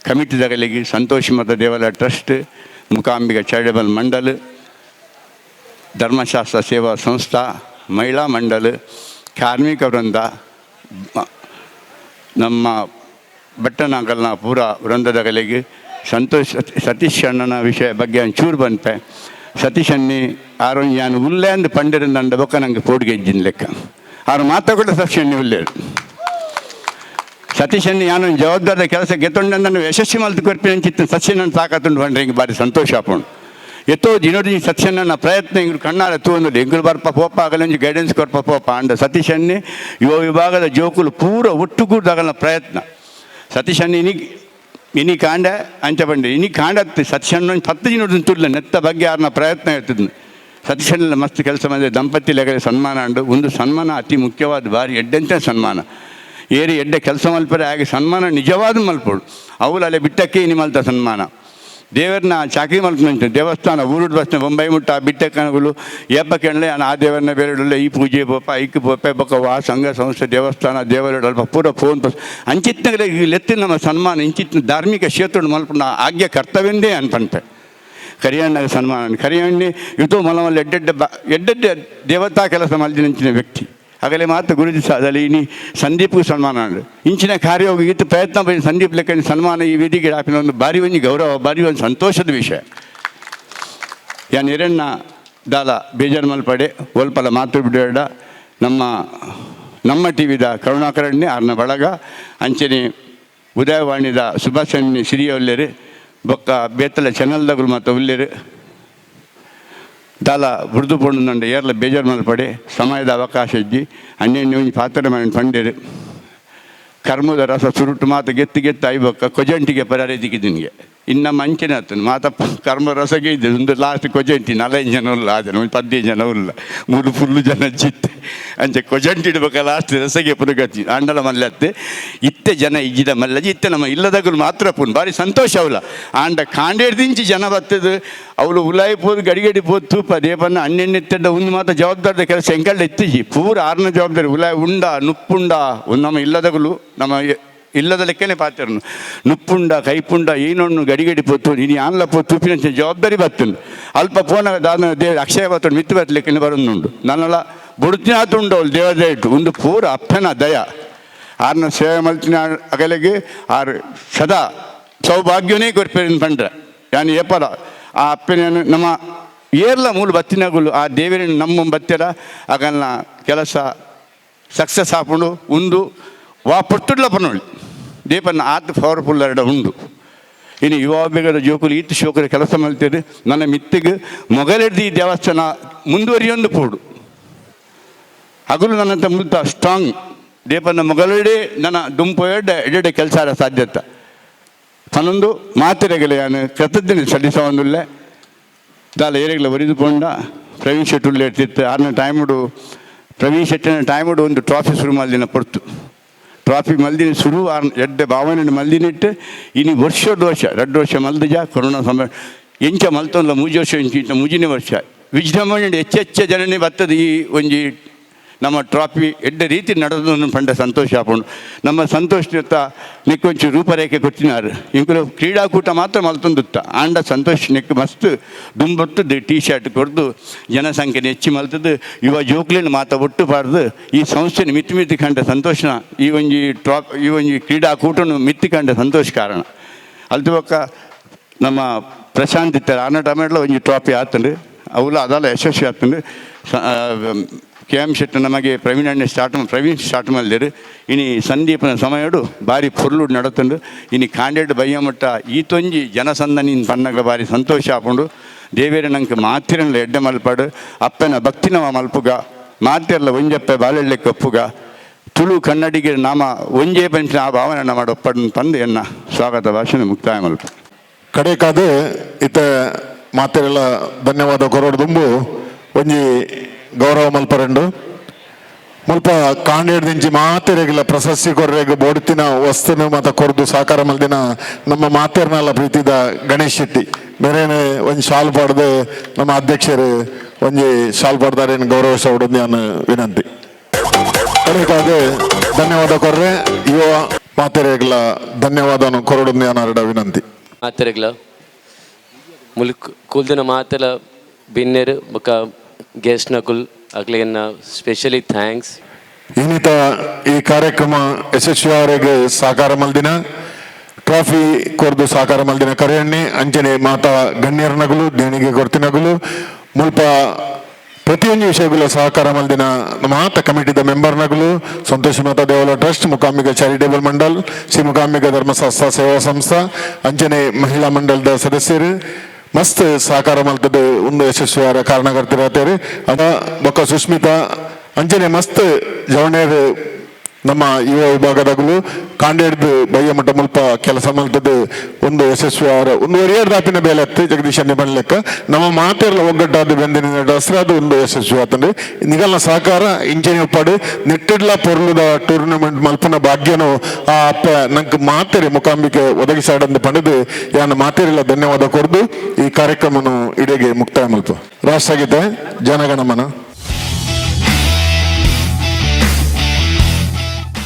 ಕಮಿಟಿದಗಳಿಗೆ, ಸಂತೋಷ್ ಮತ ದೇವಾಲಯ ಟ್ರಸ್ಟ್, ಮೂಕಾಂಬಿಕಾ ಚಾರಿಟಬಲ್ ಮಂಡಲ್, ಧರ್ಮಶಾಸ್ತ್ರ ಸೇವಾ ಸಂಸ್ಥಾ, ಮಹಿಳಾ ಮಂಡಲ್, ಕಾರ್ಮಿಕ ವೃಂದ, ನಮ್ಮ ಭಟ್ಟನಾಗಲ್ನ ಪೂರ ವೃಂದದಗಳಿಗೆ. ಸಂತೋಷ್ ಸತೀಶ್ ಅಣ್ಣನ ವಿಷಯ ಬಗ್ಗೆ ಒಂಚೂರು ಬಂತೆ. ಸತೀಶ್ ಅನ್ನಿ ಆರು ಯಾನು ಉಲ್ಲೆ ಅಂದ್ ಪಂಡಿರಂದ ಬೊಕ್ಕ ನಂಗೆ ಪೋಡಿಗೆ ಲೆಕ್ಕ ಆರು ಮಾತ ಕೂಡ ಸತೀಶ್ ಅಣ್ಣಿ ಉಲ್ಲೇರು. ಸತೀಶ್ ಅಣ್ಣಿ ಯಾನು ಜವಾಬ್ದಾರಿ ಕೆಲಸ ಗೆತ್ತೊಂಡು ನನ್ನ ಯಶಸ್ವಿ ಮಲ್ತು ಕೊರ್ಪಿನ ಚಿತ್ತ ಸತ್ಯನನ್ನು ತಾಕತ್ತುಂಡು ಬಂದ್ರೆ ಹಿಂಗೆ ಭಾರಿ ಸಂತೋಷ ಆಪುಂಡು. ಎತ್ತೋ ದಿನೋಡಿ ಸತ್ಯನನ್ನ ಪ್ರಯತ್ನ ಎಂಗ್ಳು ಕಣ್ಣಾರೆ ತೂವೊಂದು ಎಂಗುಲು ಬರ್ಪ ಪೋಪ ಆಗಲಂಜಿ ಗೈಡೆನ್ಸ್ ಕೊರ್ಪ ಪೋಪ. ಅಂಡ ಸತೀಶ್ ಅನ್ನಿ ಯುವ ವಿಭಾಗದ ಜೋಕುಲು ಪೂರ ಒಟ್ಟುಗೂಡ್ದಾಗಲ ಪ್ರಯತ್ನ. ಸತೀಶ್ ಅಣ್ಣಿ ಇನಿ ಇನಿ ಕಾಂಡ ಅಂಚ ಬಂಡಿ ಇನಿ ಕಾಂಡ ಸತೀಶ್ ಅಣ್ಣ 10 ದಿನ ತುರ್ಲ ನೆತ್ತ ಬಗ್ಗೆ ಯಾರನ್ನ ಪ್ರಯತ್ನ ಇರ್ತದೆ. ಸತೀಶಣ್ಣನ ಮಸ್ತ್ ಕೆಲಸ ಮಾಡಿದೆ ದಂಪತಿ ಲೆಕ್ಕ ಸನ್ಮಾನ ಅಂಡು ಒಂದು ಸನ್ಮಾನ ಅತಿ ಮುಖ್ಯವಾದ ಬಾರಿ ಎಡ್ಡೆಂತ ಸನ್ಮಾನ ಏರಿ ಎಡ್ಡೆ ಕೆಲಸ ಮಲ್ಪರೆ ಹಾಗೆ ಸನ್ಮಾನ ನಿಜವಾದ ಮಲ್ಪೋಡು ಅವುಲು ಅಲ್ಲೇ ಬಿಟ್ಟಕ್ಕೆ ಇನಿ ಮಲ್ತ ಸನ್ಮಾನ ದೇವರನ್ನ ಚಾಕರಿ ಮಲ್ಪುನಂಚ ದೇವಸ್ಥಾನ ಊರುಡ್ ಬಸ್ನ ಬೊಂಬೈ ಮುಟ್ಟ ಬಿಟ್ಟಕ್ಕನಗುಲು ಏಪ ಕೆಣಲೆ ಆ ದೇವರನ್ನ ಬೇರೆಡುಲ್ಲ ಈ ಪೂಜೆ ಪೋಪ ಐಕ್ ಪೋಪೆ ಬೊಕ್ಕ ವಾ ಸಂಘ ಸಂಸ್ಥೆ ದೇವಸ್ಥಾನ ದೇವರ ಅಲ್ಪ ಪೂರ ಫೋನ್ ಬಸ್ ಅಂಚಿತ್ನಗಲೆ ಲೆತ್ತಿ ನಮ್ಮ ಸನ್ಮಾನ ಇಂಚಿತ್ನ ಧಾರ್ಮಿಕ ಕ್ಷೇತ್ರ ಮಲ್ಪುನ ಆಜ್ಞೆ ಕರ್ತವ್ಯಂದೇ ಅನ್ಪಂತೆ ಕರಿಯಣ್ಣಗೆ ಸನ್ಮಾನ ಕರಿಯಣ್ಣಿ ಇದು ಮಲಮಲ್ಲ ಎಡ್ಡೆಡ್ಡೆ ಬ ಎಡ್ಡೆಡ್ಡೆ ದೇವತಾ ಕೆಲಸ ಮಲ್ದಿನಂಚಿನ ವ್ಯಕ್ತಿ ಆಗಲೇ ಮಾತ್ರ ಗುರುಜಿ ಸಾಧಲಿ ಇನಿ ಸಂದೀಪ್ಗೆ ಸನ್ಮಾನ ಅಂಡು ಇಂಚಿನ ಕಾರ್ಯೋಗಿ ಇತ್ತು ಪ್ರಯತ್ನ ಪಡಿ ಸಂದೀಪ್ ಲೆಕ್ಕ ಸನ್ಮಾನ ಈ ವೇದಿಕೆ ಹಾಕಿನ ಒಂದು ಭಾರಿ ಒಂದು ಗೌರವ ಭಾರಿ ಒಂದು ಸಂತೋಷದ ವಿಷಯ. ಯಾನ್ ಎರೆಣ್ಣ ದಾಲ ಬೇಜಾರು ಮಲ್ಪಡೆ ಒಲ್ಪಲ ಮಾತು ಬಿಡಬೇಡ. ನಮ್ಮ ನಮ್ಮ ಟಿ ವಿದ ಕರುಣಾಕರಣ್ಣೆ ಆರ್ನ ಬಳಗ ಅಂಚನೆ ಉದಯವಾಣಿದ ಸುಭಾಷಣ್ಣೆ ಸಿರಿಯ ಉಲ್ಲೇರು ಬೊಕ್ಕ ಬೇತಲ ಚಾನಲ್ದಗುಲು ಮಾತ ಉಲ್ಲೇರು ದಾಲ ಬುಡ್ದು ಪೋಂಡು ಏರ್ಲ ಬೇಜಾರು ಮಲ್ಪಡೆ ಸಮಯದ ಅವಕಾಶ ಇಜ್ಜಿ ಅನ್ಯನ್ಯ ಒಂಜಿ ಪಾತ್ರ ಮನೆ ಪಂಡೇರು ಕರ್ಮದ ರಸ ಸುರುಟು ಮಾತ ಗೆತ್ತು ಗೆತ್ತು ಐಬೊಕ್ಕ ಕೊಜಂಟಿಗೆ ಪರಾರಿ ದಿಕ್ಕಿದಿನಿಗೆ ಇನ್ನು ಮಂಚಿನ ಆತನು ಮಾತ ಕರ್ಮ ರಸಗೆ ಇದ್ದೆ ಒಂದು ಲಾಸ್ಟ್ ಕೊಜಂಟಿ ನಾಲೈದು ಜನ ಉಲ್ಲ ಆದನು ಒಂದು 15 ಜನ ಉಲ್ಲ ಮೂರು ಫುಲ್ಲು ಜನ ಚಿತ್ತೆ ಅಂಚೆ ಕೊಜಂಟಿ ಇಡ್ಬೇಕ ಲಾಸ್ಟ್ ರಸಗೆ ಪುರುಗತಿ ಆಂಡಲ ಮಲ್ಲತ್ತೆ ಇತ್ತೆ ಜನ ಇಜ್ಜಿದ ಮಲ್ಲಜಿ ಇತ್ತೆ ನಮ್ಮ ಇಲ್ಲದಗುಲು ಮಾತ್ರ ಪುನ್ ಭಾರಿ ಸಂತೋಷ ಅವಲ ಆಂಡ ಕಾಂಡೇಡ್ದಿಂಚಿ ಜನ ಬತ್ತದು ಅವಳು ಉಲಾಯಿ ಪೋದು ಗಡಿಗಡಿ ಪೋದು ತೂಪ ದೇಪನ್ನ ಅಣ್ಣೆಣ್ಣೆತ್ತೆಡ್ಡ ಒಂದು ಮಾತ್ರ ಜವಾಬ್ದಾರಿದ ಕೆಲಸ ಎಂಕಲ್ಡ ಇತ್ತಿಜಿ ಪೂರ ಆರ್ನ ಜವಾಬ್ದಾರಿ ಉಲಾಯಿ ಉಂಡ ನುಪ್ಪುಂಡ ಒಂದು ನಮ್ಮ ಇಲ್ಲದಗುಲು ನಮ್ಮ ಇಲ್ಲದ ಲೆಕ್ಕನೆ ಪಾತ್ರನು ನುಪ್ಪುಂಡ ಕೈಪುಂಡ ಏನೊಣ್ಣು ಗಡಿಗಡಿ ಪೊತ್ತು ಇನಿ ಆನ್ಲ ಪೊತ್ತು ತುಪ್ಪಿನ ಜವಾಬ್ದಾರಿ ಬತ್ತುಂಡು ಅಲ್ಪ ಪೋನ ದಾನ ದೇವ ಅಕ್ಷಯ ಬತ್ತುಂಡು ಮಿತ್ತು ಬತ್ತಲಿಕ್ಕೆ ಬರೋದುಂಡು ನನ್ನಲ್ಲ ಬುಡ್ತಿನಾತುಂಡು ಅವಳು ದೇವದ ಇಟ್ಟು ಒಂದು ಪೂರ ಅಪ್ಪನ ದಯ ಆರ್ನ ಸೇವೆ ಮಲ್ತಿನ ಅಗಲಿಗೆ ಆರು ಸದಾ ಸೌಭಾಗ್ಯನೇ ಕೊರ್ಪೇರಿನ ಪಂಡ್ರೆ ಯಾನು ಏಪಲ ಆ ಅಪ್ಪನ ನಮ್ಮ ಏರ್ಲ ಮೂಲ ಬತ್ತಿನಗುಲು ಆ ದೇವರಿನ ನಮ್ಮ ಬತ್ತಿರ ಆಗಲ್ನ ಕೆಲಸ ಸಕ್ಸಸ್ ಆಪುಂಡು ಉಂದು ವಾ ಪೊಟ್ಟುಡ್ಲ ಪನೋಳಿ ದೀಪನ ಆತ ಪವರ್ಫುಲ್ ಎರಡ ಉಂಡು ಇನ್ನು ಯುವ ಬೇಗದ ಜೋಕುಲು ಈತ ಶೋಕರು ಕೆಲಸ ಮಾಡ್ತೀರಿ ನನ್ನ ಮಿತ್ತಿಗೆ ಮೊಗಲೆಡ್ದು ಈ ದೇವಸ್ಥಾನ ಮುಂದುವರಿಯೊಂದು ಪೋಡು ಹಗಲು ನನ್ನಂತ ಮುಲ್ತ ಸ್ಟ್ರಾಂಗ್ ದೀಪನ ಮೊಗಲೆಡೆ ನನ್ನ ದುಂಪು ಎಡ್ಡೆ ಎಡೆಡೆ ಕೆಲಸ ಸಾಧ್ಯತೆ ತನ್ನೊಂದು ಮಾತಿರೆಗಲೆ ನಾನು ಕೃತಜ್ಞತೆ ಸಲ್ಲಿಸವೊಂದುಲ್ಲೆ ದಾಲ ಏರೆಗಲ ಒರಿದುಕೊಂಡ ಪ್ರವೀಣ್ ಶೆಟ್ಟಿ ಉಲ್ಲೆ ಇರ್ತಿತ್ತು ಆರನೇ ಟೈಮುಡು ಪ್ರವೀಣ್ ಶೆಟ್ಟಿನ ಟೈಮುಡು ಒಂದು ಟ್ರಾಫಿ ಶುರು ಮಲ್ದಿನ ಪೊರ್ತು ಟ್ರಾಫಿ ಮಲ್ದಿನ ಶುರು ಆರ್ ಎಡ್ಡೆ ಭಾವನೆ ಮಲ್ದಿನಿಟ್ಟು ಇನಿ ವರ್ಷ ವರ್ಷ 2 ವರ್ಷ ಮಲ್ದಿಜ ಕೊರೋನಾ ಸಮಯ ಎಂಚ ಮಲ್ತೊಂದ ಮೂಜಿ ವರ್ಷ ಇಂಚ ಮುಜಿನ ವರ್ಷ ವಿಜೃಂಭಣೆ ಹೆಚ್ಚೆಚ್ಚ ಜನನೇ ಬರ್ತದೆ ಈ ಒಂಜಿ ನಮ್ಮ ಟ್ರಾಫಿ ಎಡ್ಡೆ ರೀತಿ ನಡೆದು ಪಂಡ ಸಂತೋಷ ಆಪುಂಡು ನಮ್ಮ ಸಂತೋಷ ನಿಕ್ಕೊಂಚು ರೂಪರೇಖೆ ಕೊಟ್ಟಿನಾರು ಇಂಕುಲು ಕ್ರೀಡಾಕೂಟ ಮಾತ್ರ ಮಲ್ತೊಂದುತ್ತ ಆಂಡ ಸಂತೋಷ್ ನಿಕ್ ಮಸ್ತ್ ದುಂಬೊತ್ತದು ಟೀ ಶರ್ಟ್ ಕೊರ್ದು ಜನಸಂಖ್ಯೆ ಹೆಚ್ಚಿ ಮಲ್ತದ್ದು ಯುವ ಜೋಕ್ಲಿನ ಮಾತ ಒಟ್ಟು ಪಾರ್ದು ಈ ಸಂಸ್ಥೆನ ಮಿತ್ತು ಮಿತ್ತು ಕಂಡ ಸಂತೋಷನ ಈ ಒಂಜಿ ಈ ಒಂಜಿ ಕ್ರೀಡಾಕೂಟನು ಮಿತ್ತು ಕಂಡ ಸಂತೋಷ ಕಾರಣ ಅಲ್ತು ಬೊಕ್ಕ ನಮ್ಮ ಪ್ರಶಾಂತ್ ಇತ್ತಾರೆ ಆನ ಟಮೇಟ್ಲ ಒಂಜಿ ಟ್ರಾಫಿ ಆತಂಡು ಅವುಲ ಅದೆಲ್ಲ ಯಶಸ್ವಿ ಆತಂಡು ಕೆ ಎಂ ಶೆಟ್ಟಿ ನಮಗೆ ಪ್ರವೀಣ್ ಅಣ್ಣೆ ಸ್ಟಾರ್ಟ್ ಪ್ರವೀಣ್ ಸ್ಟಾರ್ಟ್ ಮಲ್ದೇರು ಇನಿ ಸಂದೀಪನ ಸಮಯಡು ಭಾರಿ ಪೊರ್ಲು ನಡತಂಡು ಇನಿ ಕಾಂಡೇಡ್ ಬಯ್ಯಮಟ್ಟ ಈತೊಂಜಿ ಜನಸಂದನಿ ಪನ್ನಗ ಭಾರಿ ಸಂತೋಷ ಆಪುಂಡು ದೇವೇರ ನಂಗೆ ಮಾತಿರಲ್ಲ ಎಡ್ಡೆ ಮಲ್ಪಾಡು ಅಪ್ಪನ ಭಕ್ತಿನವ ಮಲ್ಪುಗ ಮಾತಿರಲ್ಲ ಒಂಜಪ್ಪೆ ಬಾಳೆಳ್ಳೆ ಕಪ್ಪುಗ ತುಳು ಕನ್ನಡಿಗರ ನಾಮ ಒಂಜೇ ಪಂಚಿನ ಆ ಭಾವನೆ ನಮ್ಮ ಒಪ್ಪಡನ್ನು ತಂದು ಎನ್ನ ಸ್ವಾಗತ ಭಾಷಣ ಮುಕ್ತಾಯ ಮಲ್ಪ. ಕಡೆಕಾದ ಇತ್ತ ಮಾತೆರೆಲ್ಲ ಧನ್ಯವಾದ ಕೊರೊಡ್ದುಂಬು ಒಂಜಿ ಗೌರವ ಮಲ್ಪರಂಡು ಮಲ್ಪ ಕಾಂಡೇಡ್ದಿಂಚಿ ಮಾತೆರೆಗಿಲ್ಲ ಪ್ರಶಸ್ತಿ ಕೊರ್ರೆಗ್ ಬೋಡ್ತಿನ ವಸ್ತುನ ಮಾತ ಕೊರ್ದು ಸಾಕಾರ ಮಲ್ದಿನ ನಮ್ಮ ಮಾತೆರ್ನಲ್ಲ ಪ್ರೀತಿದ ಗಣೇಶ್ ಶೆಟ್ಟಿ ಬೇರೆನೆ ಒಂಜಿ ಶಾಲ್ ಪಾಡ್ದು ನಮ್ಮ ಅಧ್ಯಕ್ಷರು ಒಂಜಿ ಶಾಲ್ ಪಾಡ್ದಾರೇನು ಗೌರವಿಸ ನಾನು ವಿನಂತಿ. ಕಡೆಗಾದ ಧನ್ಯವಾದ ಕೊರ್ರೆ ಯುವ ಮಾತೆರೆಗ್ಲ ಧನ್ಯವಾದನು ಕೊರಡು ನಾನು ವಿನಂತಿ. ಮಾತೆರೆಗ್ಲ ಮುಲ್ಕ್ ಕೂಲ್ದಿನ ಮಾತೆಲ ಬಿನ್ನೆರ್ ಬೊಕ ಗೆಸ್ಟ್ ನಕುಲ್ ಅಕ್ಲೆನ ಸ್ಪೆಷಲಿ thanks. ಇನ್ನಿತ ಈ ಕಾರ್ಯಕ್ರಮ ಯಶಸ್ವಿ ಅವರಿಗೆ ಸಾಕಾರ ಮಲ್ದಿನ ಟ್ರಾಫಿ ಕೊರ್ದು ಸಾಕಾರ ಮಲ್ದಿನ ಕರೆಯಣ್ಣಿ ಅಂಚನೆ ಮಾತಾ ಗಣ್ಯರ ನಗುಲು ದೇಣಿಗೆ ಕೊರ್ತಿನಗುಲು ಮುಲ್ಪ ಪ್ರತಿಯೊಂದು ವಿಷಯಗಳ ಸಹಕಾರ ಮಲ್ದಿನ ಮಾತ ಕಮಿಟಿದ ಮೆಂಬರ್ ನಗುಲು ಸಂತೋಷ್ ಮಾತಾ ದೇವಲ ಟ್ರಸ್ಟ್ ಮೂಕಾಂಬಿಕಾ ಚಾರಿಟೇಬಲ್ ಮಂಡಲ್ ಶ್ರೀ ಮೂಕಾಂಬಿಕಾ ಧರ್ಮಶಾಸ್ತ್ರ ಸೇವಾ ಸಂಸ್ಥಾ ಅಂಚನೆ ಮಹಿಳಾ ಮಂಡಲದ ಸದಸ್ಯರು ಮಸ್ತ್ ಸಹಕಾರ ಮಲ್ತದ ಒಂದು ಯಶಸ್ವಿಯಾರ ಕಾರಣಕರ್ತರಾತೇರಿ ಅದ ಬೊಕ್ಕ ಸುಸ್ಮಿತಾ ಅಂಚನೆ ಮಸ್ತ್ ಜವಣೇರು ನಮ್ಮ ಯುವ ವಿಭಾಗದಾಗಲು ಕಾಂಡೇಡ್ದು ಬಯ್ಯ ಮಟ್ಟ ಮುಲ್ಪ ಕೆಲಸ ಮಲ್ತದ್ದು ಒಂದು ಯಶಸ್ವಿ ಅವರ ಒಂದು ಒರಿಯರ್ ದಾಪಿನ ಬೇಲೆ ಅತ್ತು ಜಗದೀಶ್ ಅನ್ನೆ ಲೆಕ್ಕ. ನಮ್ಮ ಮಾತೆರ್ಲ ಒಗ್ಗಟ್ಟಾದ ಬೆಂದಿನ ಅದು ಒಂದು ಯಶಸ್ವಿ ಆತಂಡು. ನಿಗಲ್ನ ಸಹಕಾರ ಇಂಚನೆ ಉಪ್ಪಾಡು. ನೆಟ್ಟಿಡ್ಲ ಪೊರ್ಲುದ ಟೂರ್ನಮೆಂಟ್ ಮಲ್ಪುನ ಭಾಗ್ಯನು ಆ ಅಪ್ಪ ನಂಗೆ ಮಾತೆರೆ ಮುಖಾಂಬಿಕೆ ಒದಗಿಸಾಡಂದು ಪಡೆದು ಯಾನ ಮಾತೆರೆಲ್ಲ ಧನ್ಯವಾದ ಕೊರ್ದು ಈ ಕಾರ್ಯಕ್ರಮನು ಇಡೆಗೆ ಮುಕ್ತಾಯ ಮಲ್ಪ. ರಾಷ್ಟ್ರಗೀತೆ ಜನಗಣಮನ.